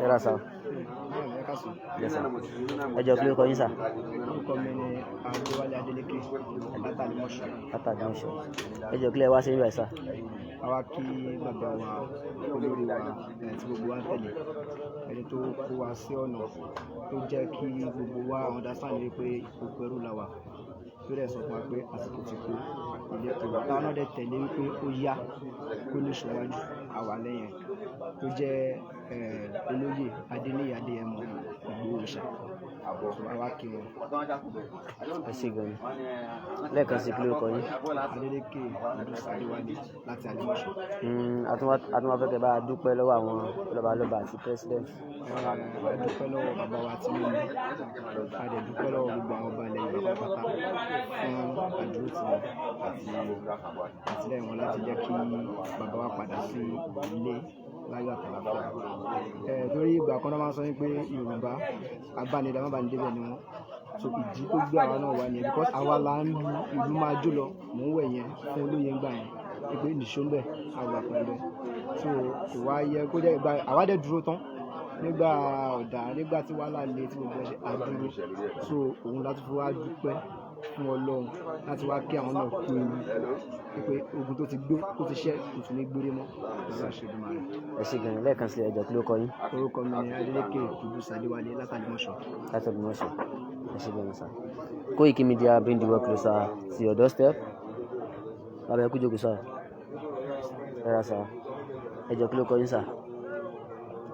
Ẹ ra sà. Yes, sir. Ẹ jọ̀ọ́, kí ló kọ yín sà? Orúkọ mi ni Adéwálé Adélékè látàlímọ̀ṣọ́. Látàlímọ̀ṣọ́. Ẹ jọ̀ọ́, kí lẹ wá sí níbẹ̀ sà? Àwa kí bàbá wa, olórí wa, tí gbogbo wa ń tẹ̀lé, ẹni tó kó wa sí ọ̀nà, tó jẹ́ kí gbogbo wa understand wípé oko ẹrú la wà, tó dẹ̀ sọ fún wa pé àsìkò ti tó, ilé tó wà, táwọn náà dẹ̀ tẹ̀lé wípé ó yá, kó ní ṣíwájú àwa lẹ́yìn ẹ̀, tó jẹ́ olóyè Adéníyì Adéyẹmọ Ìgbòho Òòṣà. So àwa kí wọn. Ẹ ṣé gan ni. Lẹ́ẹ̀kan sí, kí ló kọ yín? Adélékè Idris Adéwálé láti Àlímọ̀ṣọ́. A tún wá fẹ́ kẹ́ bá a dúpẹ́ lọ́wọ́ àwọn lọ́balọ́ba àti president. A dúpẹ́ lọ́wọ́ bàbá wa Tinubu, a dẹ̀ dúpẹ́ lọ́wọ́ gbogbo àwọn ọba ilẹ̀ Yorùbá pátá fún àdúrótì wọn àti àtìlẹ́yìn wọn láti jẹ́ kí bàbá wa padà sí ilé láyọ̀ àtàlàfíà. Torí ìgbà kan náà máa ń sọ wípé Yorùbá abánidá má bá ní débẹ̀ ni wọ́n. So ìdí tó gbé àwa náà wá nìyẹn, because àwa là ń lu ìlú máa jó lọ, mò ń wẹ̀ yẹn fún olóye ńgbà yẹn wípé nìṣó ń bẹ̀, àwa pẹ̀lú ẹ̀. So kò wá yẹ kó jẹ́ ìgbà àwa dẹ̀ dúró tán nígbà ọ̀dà, nígbà tí wàhálà le, tí gbogbo ẹ̀ ṣe àdúró. So òun la tún fi wá dúpẹ́. fún Ọlọ́run láti wá kí àwọn náà kú ewu, pé ogun tó ti gbó tó ti ṣẹ́ kò tún ní gbére mọ́ pẹ̀lú àṣẹ Èdùmàrè. Ẹ ṣé gan-an. Lẹ́ẹ̀kan sí, ẹ jọ̀ọ́, kí ló kọ yín? Orúkọ mi ni Adeleke Kudus Adéwálé látàlímọ̀ṣọ́. Láti Ògbómọ̀ṣọ́. Ẹ ṣé gan-an sir. Koiki Media bring the world closer to your doorstep. Bàbá, ẹ kú jókòó sir. Ẹ ra sir. Ẹ jọ̀ọ́, kí ló kọ yín sir?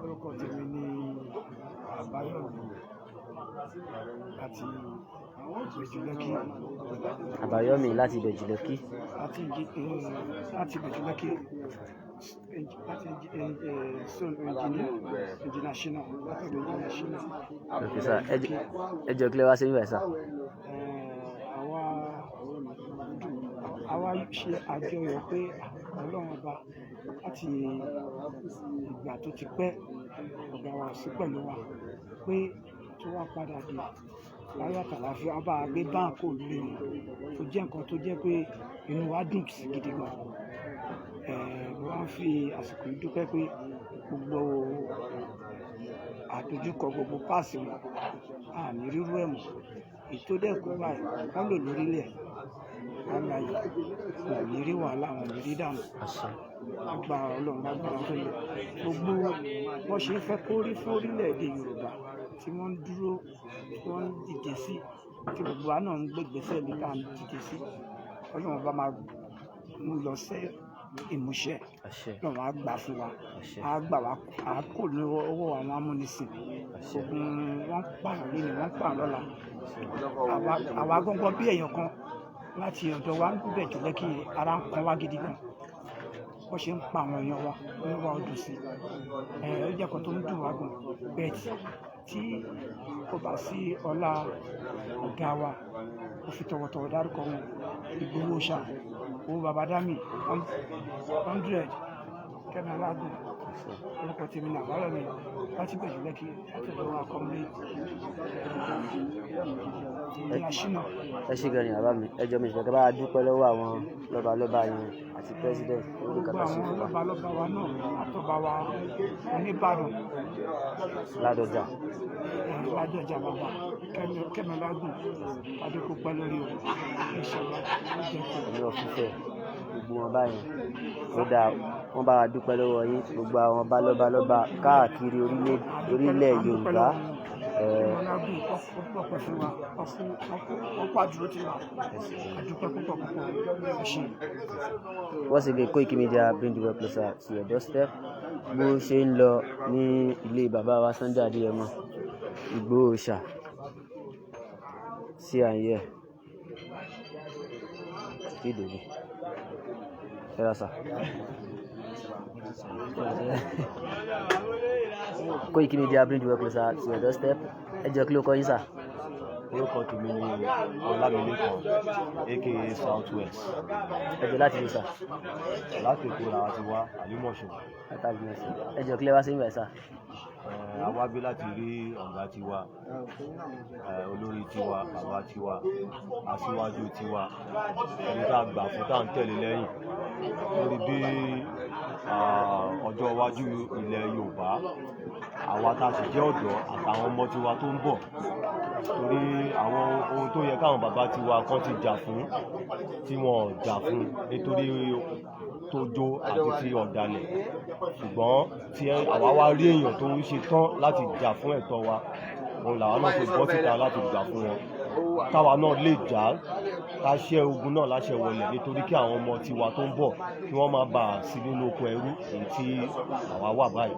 Orúkọ tèmi ní Àbáyọ̀mí láti Ìbẹ̀jú Lẹ́kì. Àbáyọ̀mí láti Ìbẹ̀jú Lẹ́kì. Láti Ìbẹ̀jú Lẹ́kì, láti son engineer, engineer Shina, láti engineer Shina. Ok sir. Ẹ jọ̀ọ́, kí lẹ wá sí níbẹ̀ sir? Àwa ṣe àjọyọ̀ pé Ọlọ́run Ọba, láti ìgbà tó ti pẹ́ ọ̀gá wa sí pẹ̀lú wa, pé tó wá padà dé láyọ̀ àtàlàáfíà, ọba àgbé báńkò lórí wọn, tó jẹ́ nǹkan tó jẹ́ pé inú wa dùn sí gidi gan. Mo wá ń fi àsìkò yìí dúpẹ́ pé gbogbo àdójúkọ gbogbo páàsì wọn, àní rírú ẹ̀ mọ́. Èyí tó dẹ̀ kú báyìí wọ́n lò lórílẹ̀ àgbáyé, wọn ò ní rí wàhálà, wọn ò ní rí dààmú. Agbára Ọlọ́run, lágbára tó yẹ, gbogbo wọ́n ṣe ń fẹ́ kó rí fún orílẹ̀-èdè Yorùbá tí wọ́n ń dúró, tí wọ́n ń dìde sí, tí gbogbo wa náà ń gbégbèsè ní tá à ń dìde sí, Ọlọ́run bá máa mú lọ sí ìmúṣẹ. Ọlọ́run á gbà fún wa, á gbà wá, á kò ní ọwọ́ àwọn amúnisìn. Ogun wọn pààyàn lónìí, wọ́n pààyàn lọ́la. Àwa gángan bí èèyàn kan láti ọ̀dọ̀ wa ń bẹ̀ jù Lẹ́kì, ara ń kan wá gidi gan. Wọ́n ṣe ń pa àwọn èèyàn wa ní wa ọdún sí ẹ, ó jẹ́ kan tó ń dùn wá gan. Bẹ́ẹ̀ tí kò bá sí ọlá ọ̀gá wa, ó fi tọ̀wọ̀tọ̀wọ̀ dárúkọ wọn, Ìgbòho ṣá, owó baba dami 100, Kẹ́mi Alágùn. Orúkọ tèmi náà wàhálà mi láti Ìbẹ̀jú Lẹ́kì, láti ọ̀dọ̀ wa kọ́mílẹ̀ ní Aṣínà. Ẹ ṣé gan ni, bàbá mi. Ẹ jọ̀ọ́, mi ìṣẹ̀lẹ̀ bá a dúpẹ́ lọ́wọ́ àwọn lọ́balọ́ba yẹn àti president lórí Gbogbo kàtà sí àwọn fún wa. lọ́balọ́ba wa náà, àtọ́ba wa Oníbàdàn, Ládọjà. Ládọjà, bàbá Kẹ́mi Alágùn, adékò pẹ́ lórí o, ìṣọ̀lá ó jẹ́ kó. Ẹ̀mí ọ̀fífẹ́ gbogbo wọn báyẹn ó dáa, wọ́n bá wa dúpẹ́ lọ́wọ́ yín, gbogbo àwọn lọ́balọ́ba káàkiri orílẹ̀ Yorùbá. Kẹ́mi Alágùn ọpẹ́ fún wa, ọkú àdúró ti wà, àdúpẹ́ púpọ̀ púpọ̀, ẹ ṣé. Once again, Koiki Media bring the world closer to your doorstep. Bó ṣe ń lọ ní ilé bàbá wa Sunday Adéyẹmọ Ìgbòho ṣá sí à ń yẹ tí ìdòwú ẹ rà sà. Koiki Media bring the world closer to your doorstep. Ẹ jọ̀ọ́, kí ló kọ yín sà? Orúkọ tèmi ni Ọlámilékan, aka South West. Ẹ jọ̀ọ́, láti lè sà? Láti Èkó làwa ti wá, Àlímọ̀ṣọ́. Láti Àlímọ̀ṣọ́. Ẹ jọ̀ọ́, kí lẹ wá sí ìgbà sà? A wá bí láti rí ọ̀gá tiwa, olórí tiwa, bàbá tiwa, aṣíwájú tiwa, ẹni tá a gbà fún, tá à ń tẹ̀lé lẹ́yìn lórí bí ọjọ́ iwájú ilẹ̀ Yorùbá, àwa tá a sì jẹ́ ọ̀dọ́ àtàwọn ọmọ tiwa tó ń bọ̀, torí àwọn ohun tó yẹ káwọn bàbá tiwa kan ti jà fún tí wọn ò jà fún nítorí tójó àti ti ọ̀dàlẹ̀, ṣùgbọ́n tí àwa wá rí èèyàn tó ń ṣe tán láti jà fún ẹ̀tọ́ wa, òun làwa náà fi bọ́ síta láti gbà fún wọn, káwa náà lè jà ká ṣẹ́ ogun náà láṣẹ wọlẹ̀, nítorí kí àwọn ọmọ tiwa tó ń bọ̀ kí wọ́n má bàa sí nínú oko ẹrú èyí tí àwa wà báyìí.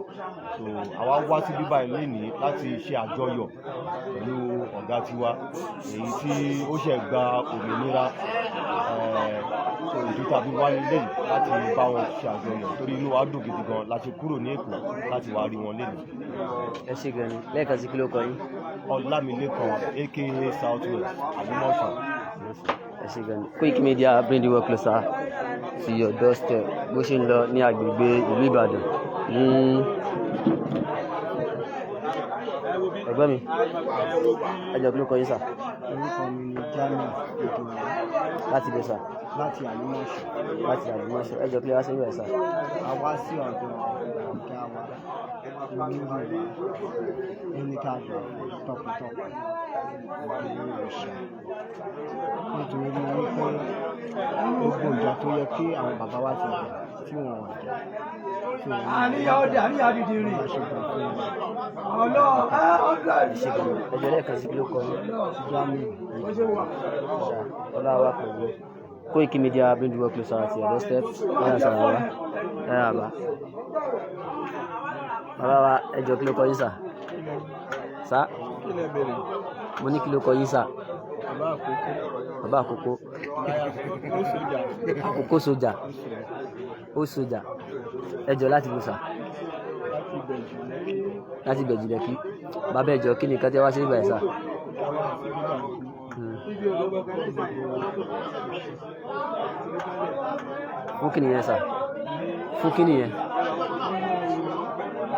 So àwa wá síbí báyìí lénìí láti ṣe àjọyọ̀ pẹ̀lú ọ̀gá tiwa èyí tí ó ṣẹ̀ gba òmìnira. So ìdí tàbí wá nílé yìí láti bá wọn ṣe àjọyọ̀, torí inú wa dùn gidi gan láti kúrò ní Èkó láti wá rí wọn lénìí. Ẹ ṣé gan ni. Lẹ́ẹ̀kan sí, kí ló kọ yín? Ọlámilékan, aka South West, Àlímọ̀ṣọ́. Ẹ ṣé gan ni. Koiki Media bring the world closer to your doorstep. Bó ṣe ń lọ ní agbègbè ìlú Ìbàdàn ní. Ẹ̀gbọ́n mi, ẹ jọ̀ọ́, kí ló kọ yín sà? Orúkọ mi ni Jamiu Ìdòwú. Láti ibẹ̀ sà? Láti Àlímọ̀ṣọ́. Láti Àlímọ̀ṣọ́. Ẹ jọ̀ọ́, kí lẹ wá sí ibẹ̀ sà? A wá sí ọ̀dọ̀ ọ̀gá wa. ní Yorùbá, ẹni tá a gbà fún tọkàntọkàn Ìgbòho Òòṣà, nítorí wípé gbogbo ìjà tó yẹ kí àwọn bàbá wa ti jà tí wọn ò jà, tí wọn Àníyá ọdẹ, àníyá dìde rìn. bá ṣe gbà fún wọn. Ẹ ṣé gan. Ẹ jọ̀ọ́, lẹ́ẹ̀kan sí, kí ló kọ yín? Jamiu. Ọlá wa pẹ̀lú Koiki Media, bring the work closer to your doorstep. Ẹ yà sàrà wa, ẹ yà bá. Bàbá wa, ẹ jọ̀ọ́, kí ló kọ yín, sà? Sà? Kí lẹ bèrè? Mo ní kí ló kọ yín, sà? Bàbá Àkókò. Bàbá Àkókò. Ó sójà. Àkókò sójà. Ó sójà. Ẹ jọ̀ọ́, láti bò, sà? Láti Ìbẹ̀jú Lẹ́kì. Láti Ìbẹ̀jú Lẹ́kì. Bàbá, ẹ jọ̀ọ́, kí ni nǹkan tí ẹ wá sí nígbà yìí, sà? Àwa sí bíbá yìí. Fún kí nìyẹn, sà? Fún kí nìyẹn?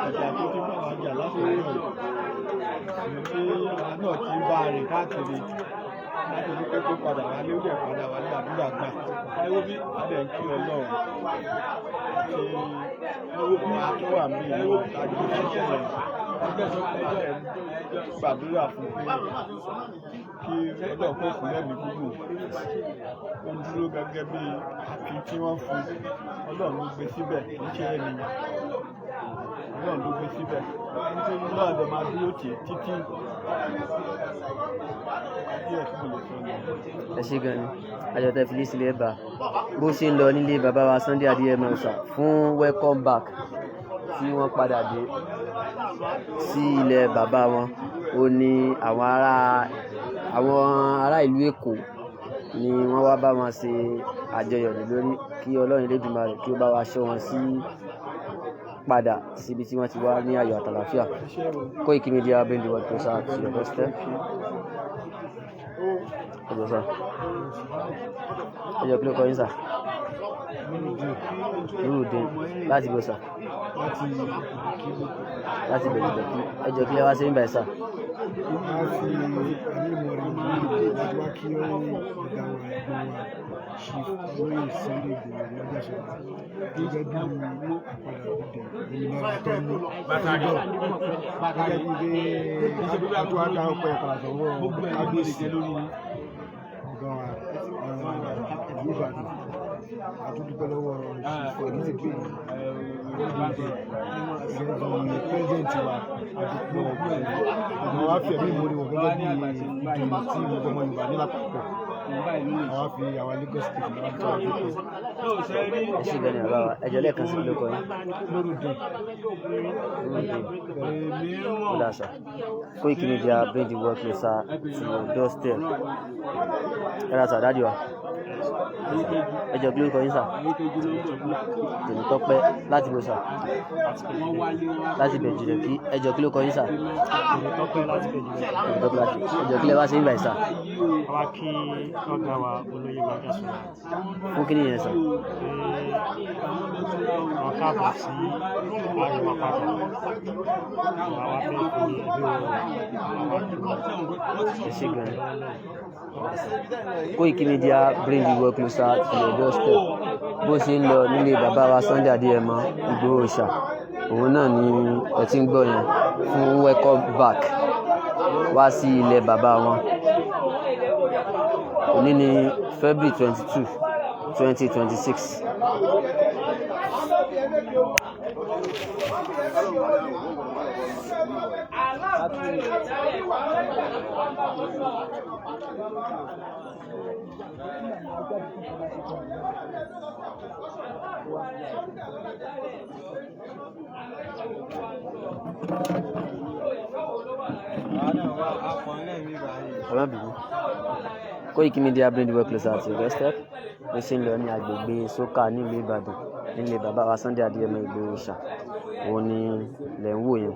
Ìjà tó ti bá wa jà láti ọjọ́ yìí. Tí àwa náà ti ń bá a rìn káàkiri láti ní pé kó padà wálé, ó dẹ̀ padà wálé, àdúrà gbà. A dẹ̀ ń kí Ọlọ́run àti àwa tó wà ní ìlú àjọ ṣiṣẹ́ yẹn. A dẹ̀ ń gbàdúrà fún pé kí Ọlọ́run kó fún lẹ́mìí gígùn. Ó dúró gẹ́gẹ́ bí àfi tí wọ́n fún. Ọlọ́run ló gbé síbẹ̀, kì í ṣe ènìyàn. Ọlọ́run ló gbé síbẹ̀. Ọlọ́run dẹ̀ máa dúró tì í títí. Díẹ̀ tí mo lè sọ nìyẹn. Ẹ ṣé gan ni. Àjọtẹ fi sílẹ̀ bá bó ṣe ń lọ nílé bàbá wa Sunday Adéyẹmọ Òòṣà fún welcome back tí wọ́n padà dé sí ilẹ̀ bàbá wọn. Ó ní àwọn ará ìlú Èkó ni wọ́n wá bá wọn ṣe àjọyọ̀ lé lórí. Kí Ọlọ́run Elédùmarè kí ó bá wa ṣọ́ wọn sí padà síbi tí wọ́n ti wá ní ayọ̀ àtàlàáfíà. Koiki Media, bring the world closer to your doorstep. Ẹ jọ̀ọ́ sà, ẹ jọ̀ọ́, kí ló kọ yín, sà? Nurudeen. Láti bò, sà? Láti Láti Ìbẹ̀jú Lẹ́kì. Ẹ jọ̀ọ́, kí lẹ wá sí níbàyìí, sà? A fi ẹ̀mí ìmoore hàn láti wá kí ọ̀gá wa, ẹ̀gbọ́n wa, Chief Olóyè Sunday Igboho Májàsọ́lá, gẹ́gẹ́ bí àpadàbọ̀dé òmìnira tó ní freedom, gẹ́gẹ́ bí pé ká tó wá dá ọpẹ́ padà sọ́wọ́ kábíyèsí ọ̀gá wa ìlú Ìbàdàn. Àtúndúpẹ́ lọ́wọ́ Chief Olóyè gẹ́gẹ́ bí president wa. Àdúpẹ́ àwọn wa fi ẹ̀mí ìmoore wọn gẹ́gẹ́ bí ìdùnnú tí gbogbo ọmọ Yorùbá ní lápapọ̀. Àwa fi àwa Lagos State ní wàá tó wà dúpẹ́. Ẹ ṣé gan ni, bàbá wa. Ẹ jọ̀ọ́, lẹ́ẹ̀kan sí, kí ló kọ yín? Nurudeen. Nurudeen. Ó dà, sà. Koiki Media, bring the world closer to your doorstep. Ẹ ra sà, daddy wa. Ẹ jọ̀ọ́, kí ló kọ yín, sà? Tèmítọ́pẹ́. Láti bò, sà? Láti Ìbẹ̀jú Lẹ́kì. Ẹ jọ̀ọ́, kí ló kọ yín, sà? Tèmítọ́pẹ́ láti Ìbẹ̀jú Lẹ́kì. Tèmítọ́pẹ́ láti. Ẹ jọ̀ọ́, kí lẹ wá sí níbàyìí, sà? Àwa kí ọ̀gá wa olóyè Májàsọ́lá. Fún kí nìyẹn, sà? Pé wọ́n káàbọ̀ sí àárín wa padà. Àwa fẹ́ fi ẹbí wọn àwa kí wọn. Ẹ ṣé gan ni. Koiki Media, bring the world closer to your doorstep. Bó ṣe ń lọ nílé bàbá wa Sunday Adéyẹmọ Ìgbòho Òòṣà, òun náà ni ẹ ti ń gbọ́ yẹn fún welcome back wá sí ilẹ̀ bàbá wọn. Òní ní February 22, 2026. Ẹ má bínú. Koiki Media, bring the world closer to your doorstep. Bó ṣe ń lọ ní agbègbè Sókà nílùú Ìbàdàn nílé bàbá wa Sunday Adéyẹmọ Ìgbòho Òòṣà, òun ni lẹ̀ ń wò yẹn.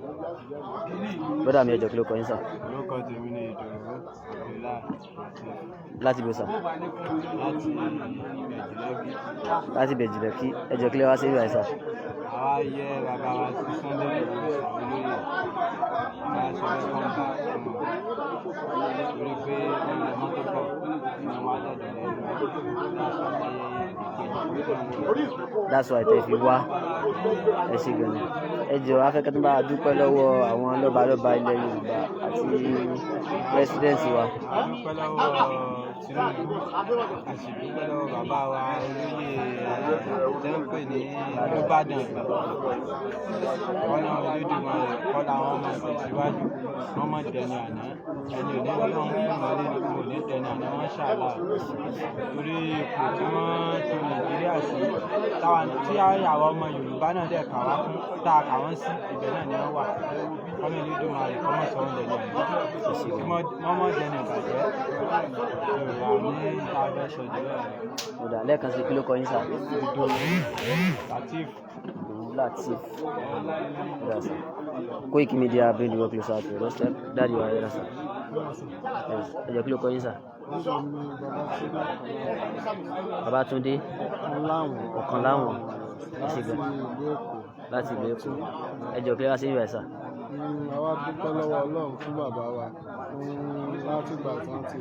Brother mi, ẹ jọ̀ọ́, kí ló kọ yín, sà? Orúkọ tèmi ni Ìdòwú Abdullahi Lateef. Láti bò, sà? Láti Ìbẹ̀jú Lẹ́kì. Láti Ìbẹ̀jú Lẹ́kì. Ẹ jọ̀ọ́, kí lẹ wá sí ìbàyìí, sà? Àwa yẹ bàbá wa sí Sunday Igboho olóyè, àwa ṣe welcome back fún wọn torí pé wọ́n lọ mọ́tò bọ̀ ní wọn á dẹ̀dẹ̀ lẹ́nu láti ṣe ìpèjì. That's why tẹ́ fi wá. Ẹ ṣe gan ni. Ẹ jọ̀ọ́, a fẹ́ kẹ́ tó bá a dúpẹ́ lọ́wọ́ àwọn lọ́balọ́ba ilẹ̀ Yorùbá àti president wa. A dúpẹ́ lọ́wọ́ Tinubu, a sì dúpẹ́ lọ́wọ́ bàbá wa olóyè tẹ́ ń pè ní Olúbàdàn. Kọ́nà Olódùmarè kọ́lá wọn máa tẹ̀síwájú, wọ́n mọ̀ dẹni àná, ẹni òní Ọlọ́run fún wọn lé ní kò ní dẹni àná wọn ṣàlà, torí ipò tí wọ́n tò Nàìjíríà sí, táwa tí àwọn ọmọ Yorùbá náà dẹ̀ kà wá fún, tá a kà wọ́n sí, ibẹ̀ náà ni wọ́n wà. Kọ́nà Olódùmarè kọ́ mọ̀ sọ wọ́n dẹni àná, kí wọ́n mọ̀ dẹni ìbàjẹ́. Yorùbá ní tá a fẹ́ sọ jù bẹ́ẹ̀ lọ. Mo dà lẹ́ẹ̀kan sí, kí ló kọ yín sà? Ìdòwú Lateef. Ìdòwú Lateef. Ó dà sà. Koiki Media bring the work closer to your doorstep. Daddy wa yẹra sà. Yes. Ẹ jọ̀ọ́, kí ló kọ yín sà? Babátúndé Ọ̀kan láwọn. Ẹ ṣe gan. Láti ìlú Èkó. Ẹ jọ̀ọ́, kí ló wá sí ìgbà sà? Àwa dúpẹ́ lọ́wọ́ Ọlọ́run fún bàbá wa, fún látìgbà tí wọ́n ti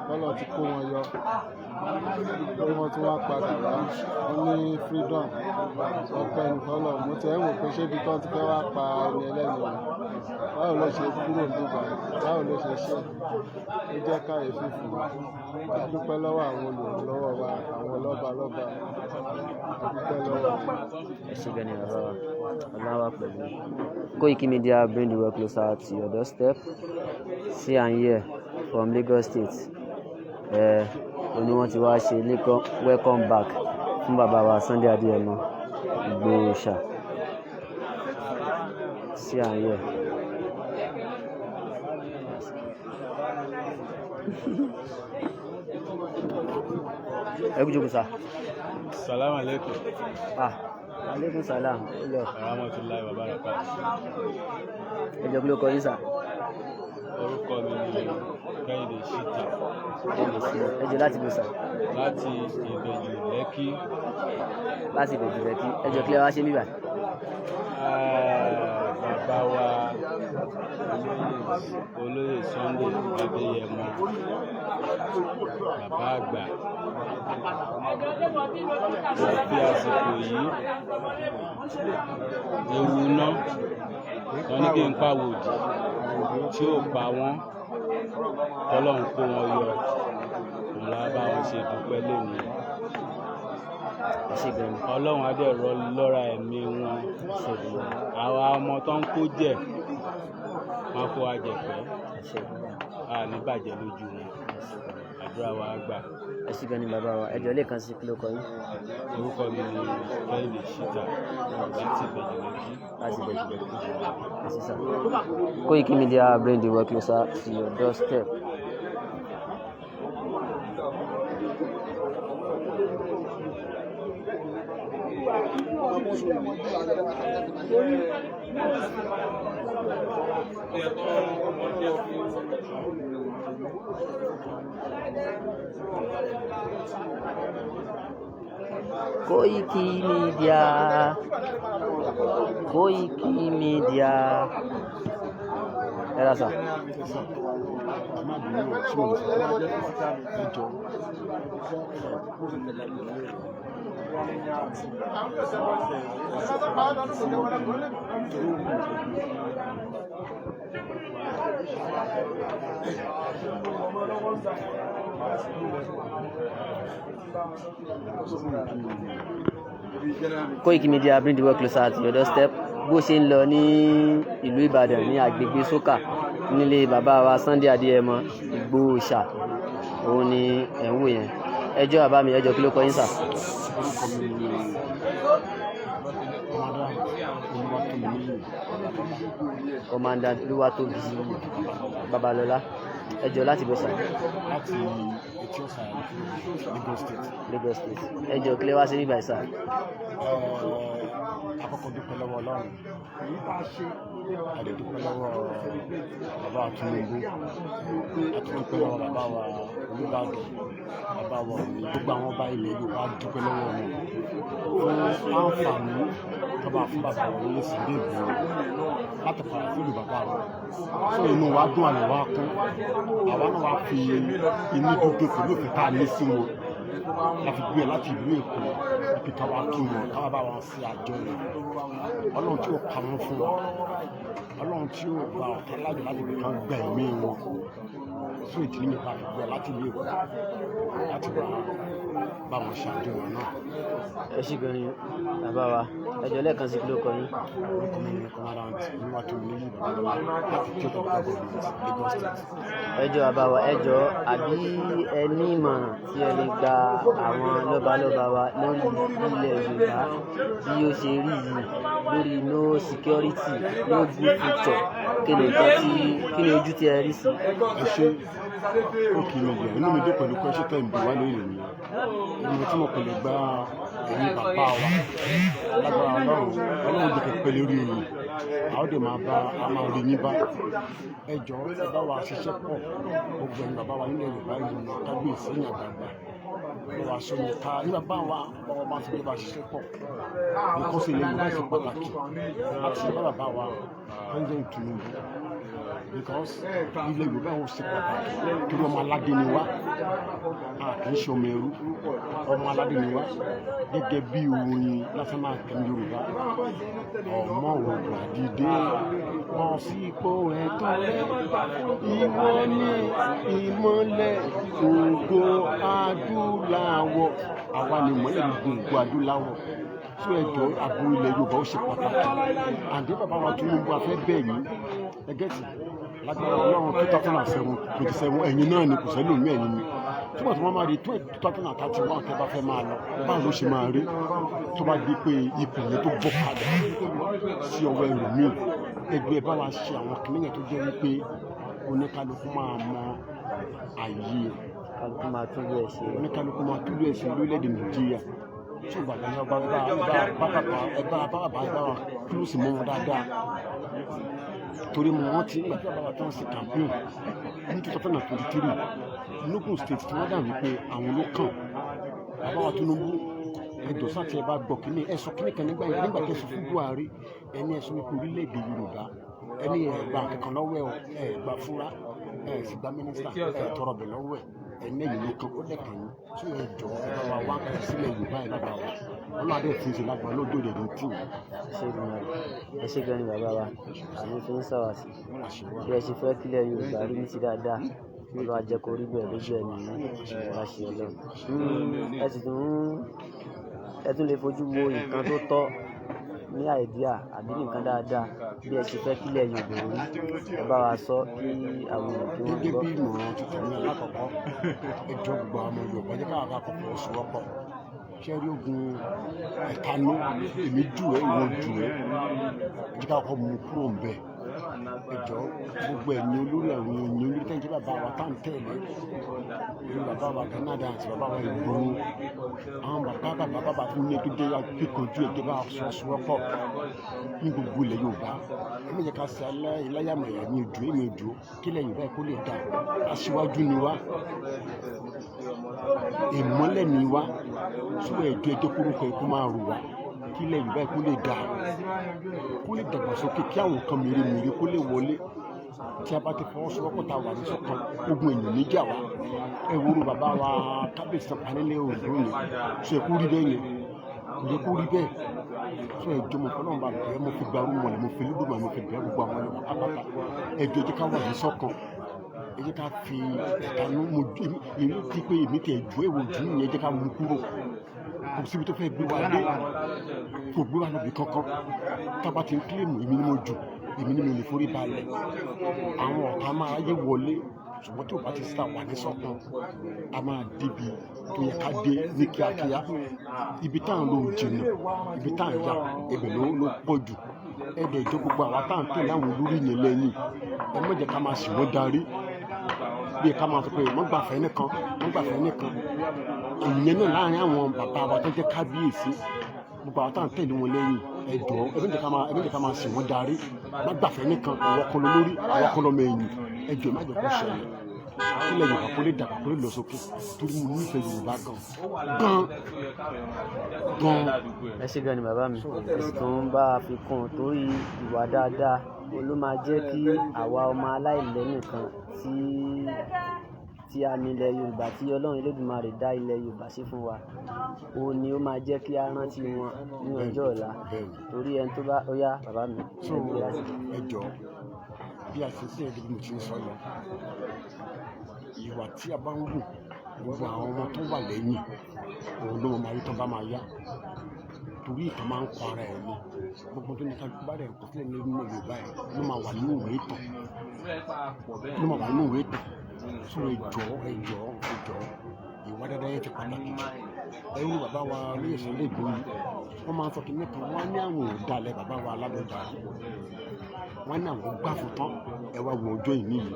bọ́lọ̀ ti kó wọn yọ, pé wọ́n tún wá padà wá, wọ́n ní freedom. Ọpẹ́ ní fọlọ́. Mo ti ẹ̀ ń wò pé ṣé ibi tán ti fẹ́ wá pa ẹni ẹlẹ́ni ni, báwo ló ṣe kúrò ní Dubai, báwo ló ṣe ṣe? Ó jẹ́ kàyéfì fún wa. A dúpẹ́ lọ́wọ́ àwọn olùrànlọ́wọ́ wa, àwọn lọ́balọ́ba, a dúpẹ́ lọ́wọ́ wọn. Ẹ ṣe gan ni bàbá wa. Ọlọ́run wà pẹ̀lú yín. Koiki Media bring the work closer to your doorstep. See and hear from Lagos State. Ẹ òní wọ́n ti wá ṣe welcome back fún bàbá wa Sunday Adéyẹmọ Ìgbòho ṣá. See and hear. Ẹ kú jókòó sá. Salaam alaikum. Ah, aleykum salam. Ó lọ. Rahmatullahi wa barakatuh. Ẹ jọ̀ọ́, kí ló kọ yín sà? Orúkọ mi ni Kẹ́hìndé Ṣítà. Kẹ́hìndé Ṣítà. Ẹ jọ̀ọ́, láti ibo sà? Láti Ìbẹ̀jù Lẹ́kí. Láti Ìbẹ̀jù Lẹ́kí. Ẹ jọ̀ọ́, kí lẹ wá ṣe níbí báyìí? Bàbá wa olóyè Sunday Adéyẹmọ, bàbá àgbà, mo fi àsìkò yìí, ewu iná wọn ní kí n pa wòdì tí ò pa wọ́n, tọ́lọ́run kó wọn yọ, òun la bá wọn ṣe dúpẹ́ lónìí. Ẹ ṣé gan ni. Ọlọ́run á dẹ̀ rọ lọ́ra ẹ̀mí wọn. Àwa ọmọ tó ń kó jẹ wọn kó wa jẹ̀pẹ́, a ní bàjẹ́ lójú wọn, àdúrà wa á gbà. Ẹ ṣé gan ni bàbá wa. Ẹ jọ̀ọ́, lẹ́ẹ̀kan sí, kí ló kọ yín? Orúkọ mi ni Kẹ́hìndé Ṣítà láti Ìbẹ̀jù Lẹ́kí. Láti Ìbẹ̀jù Lẹ́kí. Ẹ ṣé sà. Koiki Media bring the work closer to your doorstep. Koiki Media, Koiki Media. Ẹ ra sà. Ẹ má bínú o, tí mo lè sọ ẹ jọ. Koiki Media bring the work closer to your doorstep. Bó ṣe ń lọ ní ìlú Ìbàdàn ní agbègbè Sókà nílé bàbá wa Sunday Adéyẹmọ Ìgbòho ṣà, òun ni ẹ̀ ń wò yẹn. Ẹ jọ̀ọ́ bàbá mi, ẹ jọ̀ọ́, kí ló kọ yín sà? Orúkọ mi ni Commander Olúwatóminíyì. Commander Olúwatóbi Babalọ́lá. Ẹ jọ̀ọ́, láti ibo sà? Láti Etí Ọ̀sà, Lagos State. Lagos State. Ẹ jọ̀ọ́, kí lẹ wá sí níbí báyìí sà? Àkọ́kọ́ dúpẹ́ lọ́wọ́ Ọlọ́run, a dẹ̀ dúpẹ́ lọ́wọ́ bàbá Tinubu, a tún dúpẹ́ lọ́wọ́ bàbá wa Olúbàdàn, bàbá wa Ọọ̀ni, gbogbo àwọn ọba ilẹ̀ Yorùbá, dúpẹ́ lọ́wọ́ wọn fún àǹfààní Ká bá fún bàbá wọn ní Sunday Igboho láti padà sílùú bàbá wọn. So inú wa dùn, àlè wa kún. Àwa náà wá fi inú dúdú pẹ̀lú òfin tá a ní sí wọn la fi gbé ẹ láti ìlú Èkó ibi ká wá kí wọn, ká wá bá wọn ṣe àjọyọ̀. Ọlọ́run tí ó pa wọn fún wa, Ọlọ́run tí ó gba ọ̀tá lájọ láti fi kan gba ẹ̀mí wọn. So ìdílé mi ká fi gbé ẹ láti ìlú Èkó láti wá bá wọn ṣe àjọyọ̀ náà. Ẹ ṣì gan ni bàbá wa. Ẹ jọ̀ọ́, lẹ́ẹ̀kan sí, kí ló kọ yín? Orúkọ mi ni Commandant Olúwatómiléyìn Babalọlá láti Kyoto Government, Lagos State. Ẹ jọ̀ọ́ bàbá wa, ẹ jọ̀ọ́, àbí ẹ ní ìmọ̀ràn tí ẹ lè gba àwọn lọ́balọ́ba wa lórí ilẹ̀ Yorùbá bí ó ṣe rí yìí, lórí no security, no good future? Kí ni nǹkan tí, kí ni ojú tí ẹ rí sí? Ẹ ṣe òkè media. Inú mi dùn pẹ̀lú question tẹ́ ń bi wá lórí mi. Ìmọ̀ tí mo kò lè gba ẹ̀yin bàbá wa, lágbára Ọlọ́run, Ọlọ́run jẹ́ kẹ́ pẹ́ lórí oyè, a ó dẹ̀ máa bá a máa rí yín bá. Ẹ jọ̀ọ́, ẹ bá wa ṣiṣẹ́ pọ̀. Gbogbo ẹ̀yin bàbá wa nílẹ̀ Yorùbá yìí, kábíyèsí, ẹ̀yin àgbààgbà, bá wa sọ ní ká ní bàbá wa bá wa máa fi bá ṣiṣẹ́ pọ̀, because ilẹ̀ Yorùbá ṣe pàtàkì láti ṣe bá bàbá wa President Tinubu, because ilẹ̀ Yorùbá ò ṣe pàtàkì torí ọmọ aládé ni wá, a kì í ṣe ọmọ ẹrú, ọmọ aládé ni wá. Gẹ́gẹ́ bí orin national anthem Yorùbá, ọmọ Oòduà, dìde bọ́ sípò ẹ̀tọ́ rẹ, ìwọ ni ìmọ́lẹ̀ ògo adúláwọ̀. Àwa ni ìmọ́lẹ̀ gbogbo ògo adúláwọ̀ tí ẹ jọ àbò ilẹ̀ Yorùbá ó ṣe pàtàkì. Àǹdí bàbá wa Tinubu, afẹ́ bẹ́ẹ̀ yín ẹgẹ́tì, lágbára Ọlọ́run, 2007 27, ẹ̀yin náà ni, kò sẹ́lòmí, ẹ̀yin ni. Túbọ̀ tí wọ́n máa rí 2031, tẹ́ bá fẹ́ máa lọ, báwo ló ṣe máa rí tó bá di pé ipò yẹn tó bọ́ padà sí ọwọ́ ẹlòmíì? Ẹgbẹ́ bá wa ṣe àwọn kìnìyàn tó jẹ́ wípé oníkálukú máa mọ àyè ẹ̀. Kálukú máa tún bí ẹ ṣe. Oníkálukú máa túlù ẹ̀ sí lórílẹ̀‐èdè Nàìjíríà. Tí o bàbá yẹn bá bá bá bàbá ẹ bá bá bàbá ẹ bá wa close mọ́ wọn dáadáa, torí mo rántí nígbà tí bàbá wa tó ń ṣe campaign ní 2023 lógùn State, tí wọ́n dà wípé àwọn ló kàn. Bàbá wa Tinubu, ẹjọ sáà, ẹ bá gbọ́ kínní, ẹ sọ kínní kan nígbà yẹn, nígbà tẹ́ sọ fún Buhari, ẹni ẹ sọ wípé orílẹ̀-èdè Yorùbá, ẹni ẹ gba kankan lọ́wọ́ ẹ, ẹ gba fúra, ẹ sì gba mínísítà, ẹ tọrọ bẹ̀ lọ́wọ́ ẹ, ẹni ẹ̀yìn ló kan ó dẹ̀kàn yín tí ẹ jọ, ẹ bá wa wá sílẹ̀ Yorùbá ẹ bàbá wa. Ọlọ́run adé fi ṣe lágbára lójú òde ní tì yín. Ẹ ṣé gan ni bàbá wa. Àmì fi ń sọ̀rọ̀ sí bí ẹ ṣe fẹ́ kílẹ̀ Yorùbá rí ní ti dáadáa, Olúwa jẹ́ kó rí bẹ́ẹ̀ lójú ẹ̀mí yín, wá ṣe Ọlọ́run. Ẹ sì tún, ẹ tún lè fojú wo nǹkan tó tọ́ ní idea àbí nǹkan dáadáa bí ẹ ṣe fẹ́ kílẹ̀ Yorùbá rí, ẹ bá wa sọ kí àwọn èèyàn kí wọ́n Gẹ́gẹ́ gbọ́. bí ìmọ̀ràn tuntun ní alákọ̀ọ́kọ́, ẹjọ́, gbogbo àwọn ọmọ Yorùbá, jẹ́ káwọn akọ̀kọ̀ sowọ́pọ̀. Ṣé rí ogun ẹ̀tanú, èmi jù ẹ́, ìwọ jù ẹ́, jẹ́ ká kọ́kọ́ mú kúrò ń bẹ̀. Ẹjọ́, gbogbo ẹ̀yin olórí, àwọn ẹ̀yin olórí tẹ́jú bàbá wa tá à ń tẹ̀lé, ẹ̀yin bàbá wa Gani Adams, bàbá wa Ìgbòho, àwọn bàbá bàbá bàbá tó ní tó jẹ́ kíkanjú, ẹjọ́ bá sowọ́pọ̀ ní gbogbo ilẹ̀ Yorùbá. Ẹ má jẹ́ ká ṣe aláyàmọ̀yà ní ojú èmi ojú kílẹ̀ Yorùbá kó lè dà. Aṣíwájú ni wá, ìmọ́lẹ̀ ni wá. Sọ ẹjọ́, ẹjọ́ kórúkọ ẹ kó máa rò wá kílẹ̀ Yorùbá kó lè dà, kó lè dàgbàsókè, kí àwọn nǹkan mèremère kó lè wọlé. Tí a bá ti fọwọ́sowọ́pọ̀, tá a wà ní ṣọ̀kan, ogun èèyàn níjà wá. Ẹ wúru bàbá wa kábíyèsí panilẹ̀ Oǹdó yẹn, sọ ẹ kó rí bẹ́ẹ̀ yẹn? Kò yẹ kó rí bẹ́ẹ̀. Sọ ẹjọ́, mo fọlọ́run bá bẹ́ẹ̀, mo fi gbarú mọ̀lẹ́, mo fi lúdùmọ̀, mo fi bẹ́ẹ̀ gbogbo àwọn Yorùbá pátápátá, ẹjọ́, jẹ́ ká wà ní ṣọ̀kan. Ẹ jẹ́ ká fi ẹ̀tanú, mo èmi ti pé èmi tẹ̀ ju èwo jù yẹn, jẹ́ ká mú kúrò. Kò síbi tó fẹ́ gbé wa dé, kò gbé wa lọ́bì kankan. Tába ti ń kílèmù èmi ni mo jù, èmi ni mo lè forí balẹ̀, àwọn ọ̀tá máa yé wọlé. Ṣùgbọ́n tí o bá ti sá wà ní ṣọ̀kan, a máa débi tó yẹ ká dé ní kíákíá. Ibi tá à ń lò jìnnà, ibi tá à ń yà ibẹ̀ ló pọ̀ jù. Ẹ̀dẹ̀ ìjọ, gbogbo àwa tá à ń tẹ̀lé àwọn olórí yẹn lẹ́yìn, ẹ má jẹ́ ká máa ṣì wọ́n darí, bí ká máa sọ pé wọ́n gbàfẹ́ nìkan, wọ́n gbàfẹ́ nìkan. Ìyẹn náà láàrin àwọn bàbá wa tó jẹ́ kábíyèsí, gbogbo àwọn tá à ń tẹ̀lé wọn lẹ́yìn, ẹ jọ̀ọ́, ẹ má jẹ́ ká máa ṣì wọ́n darí. Má gbàfẹ́ nìkan, àwọn kan lórí, àwọn kan lọ́mọ ẹ̀yìn. Ẹ jọ̀ọ́, ẹ má jẹ́ kó ṣẹlẹ̀. Kílẹ̀ Yorùbá kó lè dàgbà, kó lè lọ sókè, torí mo nífẹ̀ẹ́ Yorùbá gan gan gan. Ẹ ṣé gan ni bàbá mi. Ẹ sì tún ń bá a fi kún un torí ìwà dáadáa òun ló máa jẹ́ kí àwa ọmọ aláìlẹ́nìkan tí a ní ilẹ̀ Yorùbá, tí Ọlọ́run Elédùmarè dá ilẹ̀ Yorùbá sí fún wa, òun ni ó máa jẹ́ kí a rántí wọn ní ọjọ́ ọ̀la, torí ẹni tó bá ó yá bàbá mi. So ẹ jọ, bí a ṣe sí ẹgbẹ́ bí mo ti ń sọ lọ, ìwà tí a bá ń wù, gbogbo àwọn ọmọ tó wà lẹ́yìn òun ló máa rí tán bá máa yá, torí ìtàn máa ń kọ ara ẹ̀ ni. Gbogbo tó ní kálukú bá rẹ̀ kọ sílẹ̀ nínú Yorùbá ẹ̀ ló máa wà nínú ìwé ìtàn, ló máa wà nínú ìwé ìtàn. So ẹ jọ̀ọ́, ẹ jọ̀ọ́, ẹ jọ̀ọ́, ìwà dáadáa yẹn ti pàtàkì jù. Ẹ wo bàbá wa olóyè Sunday Igboho, wọ́n máa ń sọ kìnìún kan, wọ́n á ní àwọn ò dalẹ̀ bàbá wa Ládọjà, wọ́n á ní àwọn gbà fún tán. Ẹ wá wo ọjọ́ ìní yìí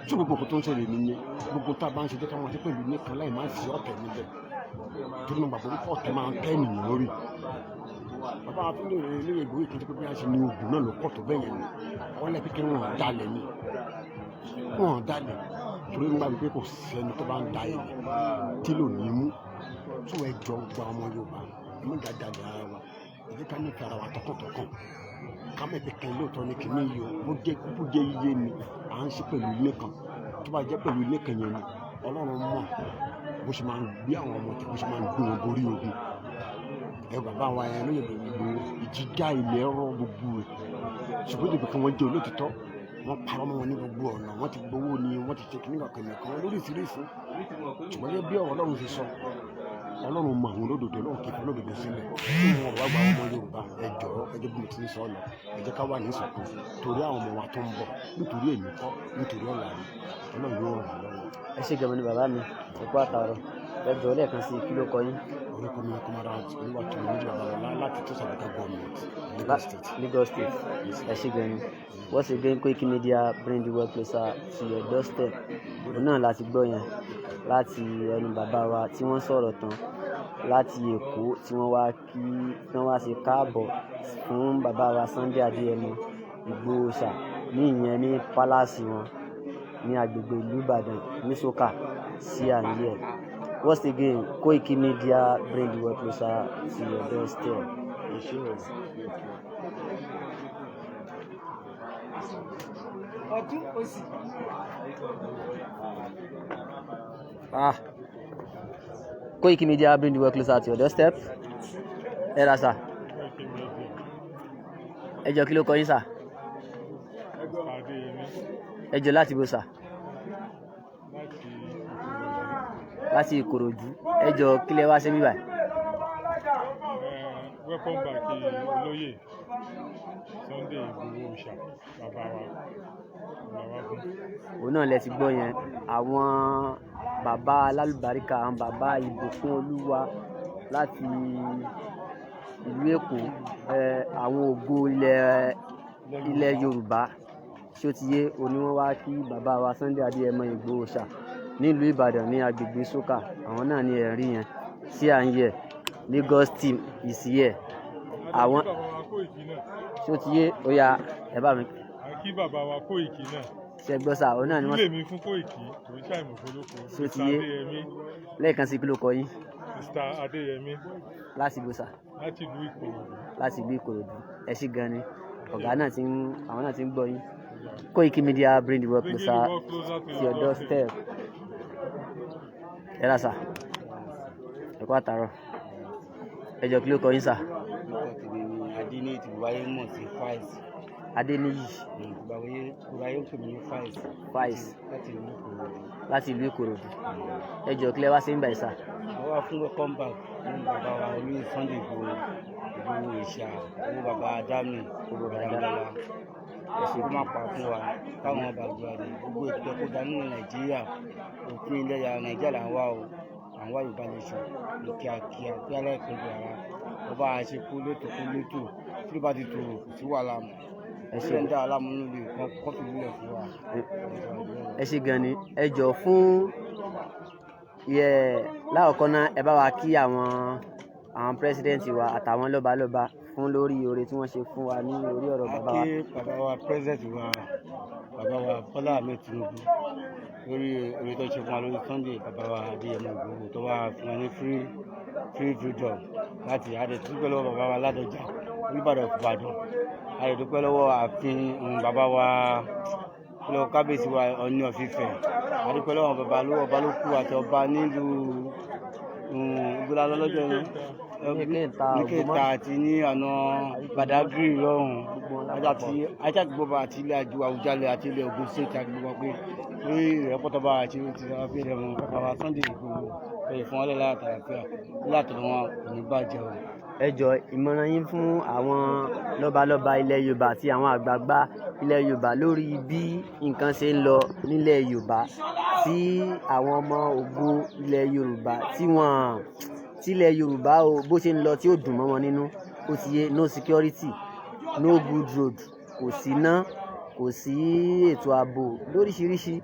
tí gbogbo nǹkan tó ń ṣẹlẹ̀ nìyẹn. Gbogbo tá a bá ń ṣe, jẹ́ ká máa ṣe pẹ̀lú nìkan láì má sí ọ̀tẹ̀ níbẹ̀, torí mo gbàgbọ́ wípé ọ̀tẹ̀ máa ń tẹ́ ènìyàn lórí. Bàbá wa tó lè lóye Ìgbòho kì í ṣe pé bí a ṣe ní oògùn náà ló pọ̀ tó bẹ́ẹ̀ yẹn ni. Wọ́n lẹ́ pé kí wọ́n dalẹ̀ ni, wọ́n dalẹ̀, torí nígbà wípé kò sẹ́ni tó bá ń da ilẹ̀ tí lò ní mú tó. Ẹ jọ, gba ọmọ Yorùbá, ẹ má jà dalẹ̀ ara wa. Ẹ jẹ́ ká nífẹ̀ẹ́ ara wa tọkàntọkàn, ká mọ̀ pé kan lóòótọ́ ni kìíní yìí o. Bó jẹ́ iye ni à ń ṣe pẹ̀lú ilé kan, tó bá jẹ́ pẹ̀lú ilé kan yẹn ni, Ọlọ́run mọ̀ bó ṣe máa ń gbé àwọn ọmọ tí bó ṣe máa ń gbé wọn borí ogun. Ẹ bàbá wa yẹn ló yẹ gbogbo ìjìjà ilẹ̀ ẹ̀rọ gbogbo rẹ̀, ṣùgbọ́n ìdìbò kan wọ́n jẹ́ olóòtítọ́, wọ́n parọ́ mọ́ wọn ní gbogbo ọ̀nà, wọ́n ti gbowó ni, wọ́n ti ṣe kíní kan kan lóríṣiríṣi. Ṣùgbọ́n gẹ́gẹ́ bí ọ̀rọ̀ Ọlọ́run ṣe sọ, Ọlọ́run mọ àwọn olódodo, Ọlọ́run kì í fi olódodo sílẹ̀. Tí wọn bá gba ọmọ Yorùbá, ẹ jọ̀ọ́, ẹ jẹ́ bí mo ti ń sọ lọ, ẹ jẹ́ ká wà ní ìṣọ̀kan torí àwọn ọmọ wa tó ń bọ̀, nítorí èmi kọ́, nítorí ọ̀la ni. Ọlọ́run yóò ràn wá lọ́wọ́. Ẹ ṣé gan ni bàbá mi, ẹ kú àtàrọ. Ẹ jọ̀ọ́, lẹ́ẹ̀kan sí, kí ló kọ yín? Orúkọ mi ni Comrade Olúwatómi Méjì Babalọlá láti tó Sàbẹ̀ká Government, Lagos State. Lagos State. Ẹ ṣé gan ni. Once again, Koiki Media bring the world closer to your doorstep. Òun náà láti gbọ́ yẹn láti ẹnu bàbá wa tí wọ́n sọ̀rọ̀ tán láti Èkó, tí wọ́n wá kí, tí wọ́n wá ṣe káàbọ̀ fún bàbá wa Sunday Adéyẹmọ Ìgbòho ṣà ní ìyẹn ní palace wọn ní agbègbè ìlú Ìbàdàn ní Soka sí àníyẹ. Once again, Koiki Media bring the world closer to your doorstep. Ọtún òsì. Ah. Koiki Media bring the world closer to your doorstep. Ẹ ra sà. Ẹ jọ̀ọ́, kí ló kọ yín sà? Ẹ jọ̀ọ́, láti ibo sà? Láti Ìkòròdú. Ẹ jọ̀ọ́, kí lẹ wá ṣe níbí báyìí? Welcome back olóyè Sunday Igboho Òòṣà bàbá wa làwa fún. Òun náà lẹ ti gbọ́ yẹn, àwọn bàbá alálùbáríkà, àwọn bàbá ìbùkún Olúwa láti ìlú Èkó, àwọn ògo ilẹ̀ Yorùbá tí ó ti yé oní, wọn wá kí bàbá wa Sunday Adéyẹmọ Ìgbòho ṣà nílùú Ìbàdàn ní agbègbè Sókà. Àwọn náà ní ẹ̀rí yẹn sí à ń yẹ. Lagos team is here. Àwọn bàbá wa Kóìkì náà. Tí ó ti yé, ó yá, ẹ bá mi. À ń kí bàbá wa Kóìkì náà. Ṣe gbọ́ sà, òun náà ni wọ́n. Ilé mi fún Kóìkì kò ń ṣàìmọ̀ fọlọ́kọ. Ṣé ó ti yé? Mr. Adéyẹmí. Lẹ́ẹ̀kan sí, kí ló kọ yín? Mr. Adéyẹmí. Láti ibo sà? Láti ìlú Ìkòròdú. Láti ìlú Ìkòròdú. Ẹ ṣé gan ni ọ̀gá náà ti ń, àwọn náà ti ń gbọ́ yín. Koiki Media bring the world Bringing closer the world closer to to your your doorstep. Ẹ rà sà, ẹ kú àtàárọ̀. Ẹ jọ̀ọ́, kí ló kọ yín sà? Orúkọ tèmi ni Adéníyì tí gbogbo ayé mọ̀ sí Faiz. Adéníyì. Gbogbo ayé ń pè mí ní Faiz. Faiz. Láti ìlú Ìkòròdú. Láti ìlú Ìkòròdú. Ẹ jọ̀ọ́, kí lẹ wá sí ń báyìí sà? Mo wá fún welcome back fún bàbá wa olóyè Sunday Igboho, Igboho Òòṣà, owó bàbá Adami, owó bàbá Dámilọ́lá. Ẹ ṣe kó má pa fún wa káwọn bàbá rẹ gbogbo ètò ẹ̀kọ́ dá nínú Nàìjíríà. Òfin ilẹ̀ yàrá Nàìjíríà là ń wá o, à ń wá Yorùbá nation ní kíákíá kí aláìpẹ́ bí ara ọba àṣẹ kó létò kó létò tí ló bá ti tòrò, kò sí wàhálà mọ́. Ẹ ṣé. Sílẹ̀ ń dá aláàmú nílùú ìkan kọ́fì lulẹ̀ fún wa. Ẹ ṣé gan ni. Ẹ jọ̀ọ́, fún yẹ lákọ̀ọ́kọ́ náà, ẹ bá wa kí àwọn president wa àtàwọn lọ́balọ́ba fún lórí oore tí wọ́n ṣe fún wa ní orí ọ̀rọ̀ A bàbá wa. kí bàbá wa, president wa, bàbá wa Bọ́lá Ahmed Tinubu. Lórí orí tó ṣe fún wa lórí Sunday bàbá wa Adéyẹmọ Ìgbòho tó wá fún wa ní free freedom láti a dẹ̀ dúpẹ́ lọ́wọ́ bàbá wa Ládọjà, Olúbàdàn of Ìbàdàn. A dẹ̀ dúpẹ́ lọ́wọ́ ààfin bàbá wa, lọ́wọ́ kábíyèsí wa Ọọ̀ni of Ifẹ̀. A dúpẹ́ lọ́wọ́ bàbá lọ́wọ́ ọba ló kú àti ọba nílùú ìgbóla lọ́jọ́ yẹn ní Kéta àti ní ọ̀nà Badagry lọ́hùn àti àti àti ilé àjò Àwùjalẹ̀ àti ilé Ògùn State àti gbogbo pé lórí ìrẹ́pọ̀ tó bá àti ti fi rẹ̀ mọ́ bàbá wa Sunday Igboho pẹ̀lú fún ọlọ́lá àtàlàfíà látọ̀dọ̀ wọn kò ní bàjẹ́ o. Ẹ jọ̀ọ́, ìmọ̀ràn yín fún àwọn lọ́balọ́ba ilẹ̀ Yorùbá àti àwọn àgbààgbà ilẹ̀ Yorùbá lórí bí nǹkan ṣe ń lọ nílẹ̀ Yorùbá, tí àwọn ọmọ ògo ilẹ̀ Yorùbá tí wọ́n tílẹ̀ Yorùbá o, bó ṣe ń lọ tí ó dùn mọ́ wọn nínú, ó ti yé, no security, no good road, kò sí iná, kò sí ètò ààbò lóríṣiríṣi.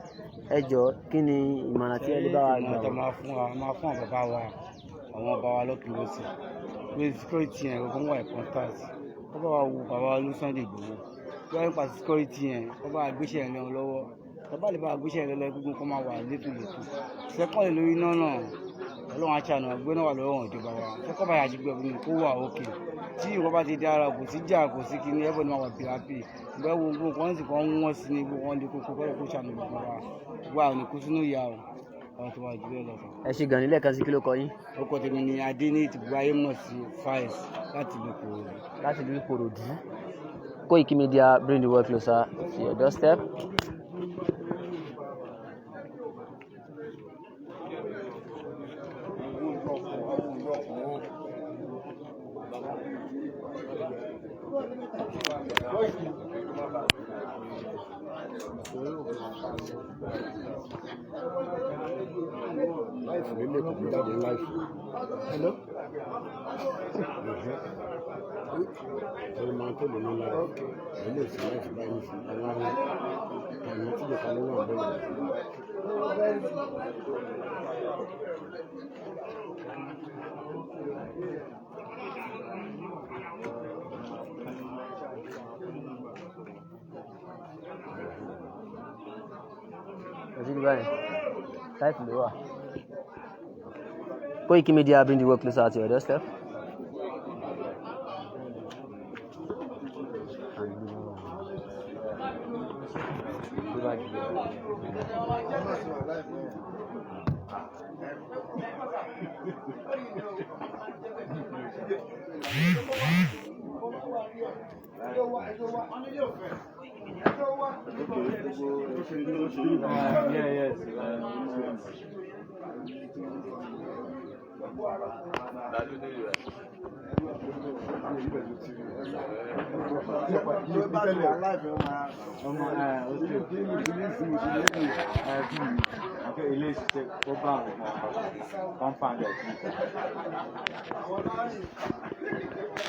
Ẹ jọ̀ọ́, kí ni ìmọ̀ràn tí ẹ lè bá wa gbà Ìmọ̀ràn tó wọ́n? máa fún àwọn bàbá wa, àwọn ọba wa lọ́tùn lósì pé security yẹn gbogbo wà important. Kó bá wa wo bàbá wa ló Sunday Igboho bí wọ́n nípa security yẹn, kó bá wa gbéṣẹ́ yẹn lé wọn lọ́wọ́, tó bá lè bá wa gbéṣẹ́ yẹn lé lọ́wọ́, gbogbo nǹkan máa wà létòlétò. Secondly, lórí iná náà, Ọlọ́run á ṣàánú, gbé náà wà lọ́wọ́ ìjọba wa. Second báyìí àti gbẹ̀bí kó wà òkè tí nǹkan bá ti dára, kò sí jà, kò sí kíní, everybody máa wà bí happy. Ìgbà wo gbogbo nǹkan sì kàn wọ́n sí ni gbogbo wọn lè kókó kọ́ kó ṣàánú gbogbo wa wà ní kó sínú ìyá o àwọn tó wà jù bẹ́ẹ̀ lọ sọ. Ẹ ṣe gan nílẹ̀ kan sí, kí ló kọ yín? Orúkọ tèmi ni Adé ní ìtìgbò ayé mọ̀ sí Faiz láti ìlú Ìkòròdú. Láti ìlú Ìkòròdú. Koiki Media, bring the world closer to your doorstep. Live nílé kò ní jáde live. Hello? Ẹ̀rọ máa tó lè ní live. Ẹ̀ lè sí live báyìí nísìnyí. Àwọn tí ìjọba ló wà bẹ́ẹ̀. Ẹ ti rí báyìí, live ló wà. Koiki Media, bring the world closer to your doorstep. Yeah, yes. Ilé iṣẹ́ ó bá àwọn compound ẹ̀ sí.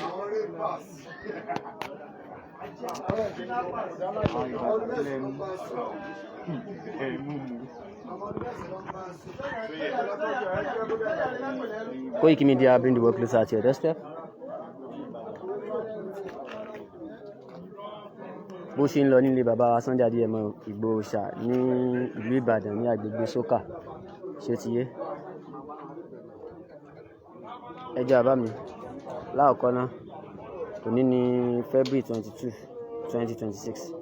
Àwọn ìgbà sílẹ̀ mú ẹ̀ mú mú. Koiki Media, bring the world closer to your doorstep. Bó ṣe ń lọ nílé bàbá wa Sunday Adéyẹmọ Ìgbòho ṣá ní ìlú Ìbàdàn ní agbègbè Sókà, ṣé ti yé? Ẹ jẹ́ àbá mi láàkọ́ náà. Òní ní February 22, 2026.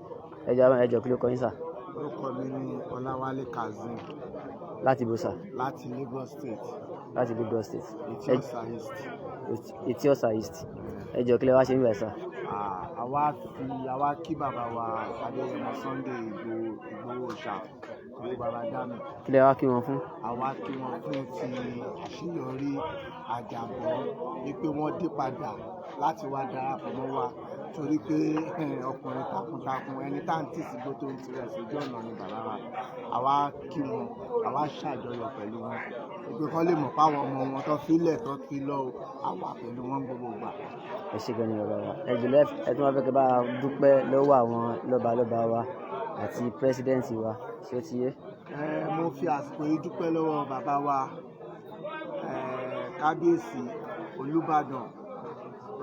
Ẹ jẹ́ àbá mi, ẹ jọ̀ọ́, kí ló kọ yín sà? Orúkọ mi ni Ọláwálé Kazeem. Láti ibo sà? Láti Lagos State. Láti Lagos State. Etí-Ọ̀sà East. Etí-Ọ̀sà East. Ẹ jọ̀ọ́, kí lẹ wá ṣe níbẹ̀ sà? Àwa fi àwa kí bàbá wa Adéyẹmọ Sunday Ìgbòho, Ìgbòho Òòṣà, Ìgbòho bàbá dànù. Kí lẹ wá kí wọn fún? Àwa kí wọn fún ti àṣeyọrí àjàbọ̀, wípé wọ́n dé padà láti wá darapọ̀ mọ́ wa, torí pé ọkùnrin takuntakun, ẹni tá à ń tì sígbó tó ń tirẹ̀ sójú ọ̀nà ni bàbá wa. Àwa kí wọn, àwa ṣàjọyọ̀ pẹ̀lú wọn, wípé kán lè mọ̀ páwọn ọmọ wọn tó filẹ̀ tó fi lọ o, àwa pẹ̀lú wọn gbogbo ìgbà. Ẹ ṣé gan ni bàbá wa. Ẹ jùlọ, ẹ tún wá fẹ́ kí ẹ bá a dúpẹ́ lọ́wọ́ àwọn lọ́balọ́ba wa àti president wa, ṣé ó ti yé? Mo fi àsìkò yìí dúpẹ́ lọ́wọ́ bàbá wa, kábíyèsí Olúbàdàn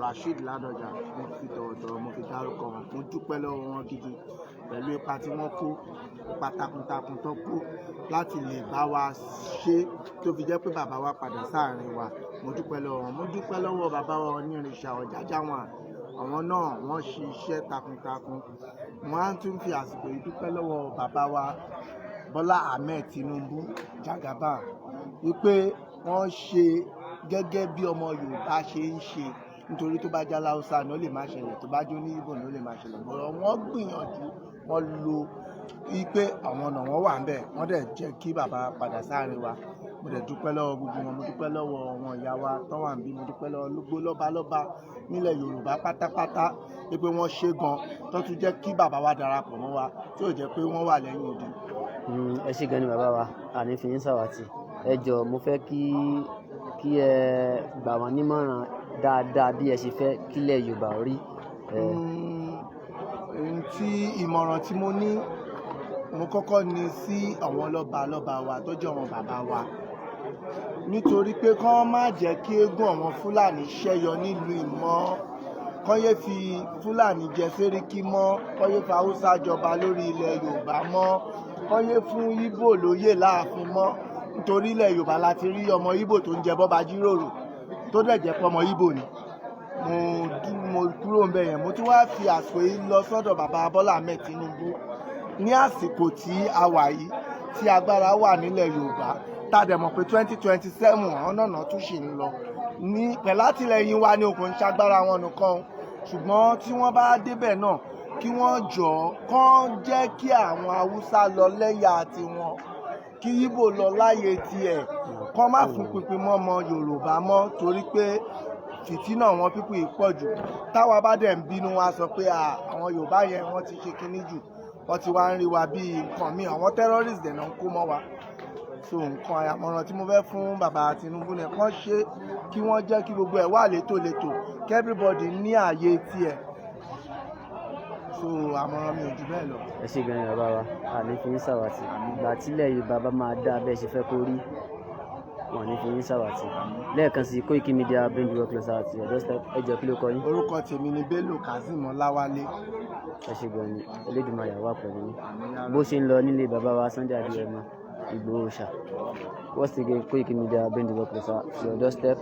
Rasheed Ládọjà. Mo fi tọ̀wọ̀tọ̀wọ̀ mo fi dárúkọ wọn. Mo dúpẹ́ lọ́wọ́ wọn gidi. pẹ̀lú ipa tí wọ́n kó, ipa takuntakun tó kó láti lè bá wa ṣe tó fi jẹ́ pé bàbá wa padà sáàrin wa. Mo dúpẹ́ lọ́wọ́ wọn. Mo dúpẹ́ lọ́wọ́ bàbá wa Onírìnṣà Ọ̀jájá wọn, àwọn náà wọ́n ṣe iṣẹ́ takuntakun. Wọ́n á tún fi àsìkò yìí dúpẹ́ lọ́wọ́ bàbá wa Bọ́lá Ahmed Tinubu Jagaban, wípé wọ́n ṣe gẹ́gẹ́ bí ọmọ Yorùbá ṣe ń ṣe, nítorí tó bá jẹ́ Haúsá ni ó lè má ṣẹlẹ̀, tó bá jó ní Ìgbò ni ó lè má ṣẹlẹ̀. Bọ́ wọ́n gbìyànjú, wọ́n lo wípé àwọn ọ̀nà wọn wà ńbẹ̀, wọ́n dẹ̀ jẹ́ kí bàbá padà sáàrin wa. Mo dẹ̀ dúpẹ́ lọ́wọ́ gbogbo wọn. Mo dúpẹ́ lọ́wọ́ àwọn ìyá wa tó wà níbí. Mo dúpẹ́ lọ́wọ́ gbogbo lọ́balọ́ba nílẹ̀ Yorùbá pátápátá wípé wọ́n ṣe gan tó tún jẹ́ kí bàbá wa darapọ̀ mọ́ wa, tí ò jẹ́ pé wọ́n wà lẹ́yìn odi. Ẹ ṣé gan ni bàbá wa, àní fi yín ṣàwátì. Ẹ jọ̀ọ́, mo fẹ́ kí ẹ gbà wọ́n nímọ̀ràn dáadáa bí ẹ ṣe fẹ́ kílẹ̀ Yorùbá rí. Ohun tí ìmọ̀ràn tí mo ní, mo kọ́kọ́ ní sí àwọn lọ́ba lọ́ba wa tó jẹ́ àwọn bàbá wa, nítorí pé kán má jẹ́ kí eégún àwọn Fúlàní ṣẹ́yọ nílùú ìmọ̀, kán yé fi Fúlàní jẹ Sẹ́ríkí mọ́, kán yé fi Haúsá jọba lórí ilẹ̀ Yorùbá mọ́, kán yé fún Ìgbò lóyè láàfin mọ́, nítorí ilẹ̀ Yorùbá la ti rí ọmọ Ìgbò tó ń jẹ bọ́ba jíròrò, tó dẹ̀ jẹ́ pé ọmọ Ìgbò ni. Mo kúrò ń bẹ̀ yẹn, mo tún wá fi àsìkò yìí lọ sọ́dọ̀ bàbá Bọ́lá Ahmed Tinubu. Ní àsìkò tí a wà yìí, tí agbára wà nílẹ̀ Yorùbá, tá a dẹ̀ mọ̀ pé 2027 ọ̀nà náà tún ṣì ń lọ ní pẹ̀lú àtìlẹyìn wa ní okùn ṣagbára wọn nìkan, ṣùgbọ́n tí wọ́n bá débẹ̀ náà, kí wọ́n jọ̀ọ́ kán jẹ́ kí àwọn Haúsá lọ lẹ́yà tiwọn, kí Ìgbò lọ láyé tiẹ̀, kán má fún pinpin mọ́ ọmọ Yorùbá mọ́, torí pé fìtínà wọn pípù yìí pọ̀ jù. Táwa bá dẹ̀ ń bínú wa sọ pé àwọn Yorùbá yẹn wọ́n ti ṣe kinní jù, wọ́n ti wá ń rí wa bíi nǹkan míì, àwọn terrorist dẹ̀ náà ń kó mọ́ wa. So nǹkan àmọ̀ràn tí mo fẹ́ fún bàbá Tinubu ni kán ṣe kí wọ́n jẹ́ kí gbogbo ẹ̀ wà létòlétò, kí everybody ní ààyè tiẹ̀. So àmọ̀ràn mi ò jù bẹ́ẹ̀ lọ. Ẹ ṣé gan ni bàbá wa, àní fi yín ṣàwátì. Ìgbà tílẹ̀ Yorùbá bá máa dá bẹ́ẹ̀ ṣe fẹ́ kó rí, wọn ní fi yín ṣàwátì. Lẹ́ẹ̀kan sí, Koiki Media bring you closer to your doorstep. Ẹ jọ̀ọ́, kí ló kọ yín? Orúkọ tèmi ni Bello Kazeem Ọláwálé. Ẹ ṣé gan ni, Elédùmarè á wà pẹ̀lú yín. Bó ṣe ń lọ nílé bàbá wa Sunday Adéyẹmọ Ìgbòho Òòṣà. Once again, Koiki Media bring the world closer to your doorstep.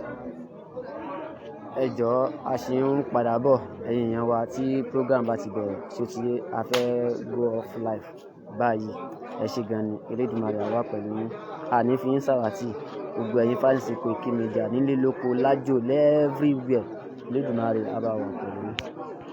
Ẹ jọ̀ọ́, a ṣì ń padà bọ̀. Ẹ̀yin èèyàn wa, tí program bá ti bẹ̀rẹ̀, ṣé ti yé, a fẹ́ go off live báyìí. Ẹ ṣé gan ni, Elédùmarè á wà pẹ̀lú yín, àní fi yín ṣàwátì. Gbogbo ẹ̀yin fans Koiki Media nílé, lóko, lájò, everywhere, Elédùmarè á bá wà pẹ̀lú yín.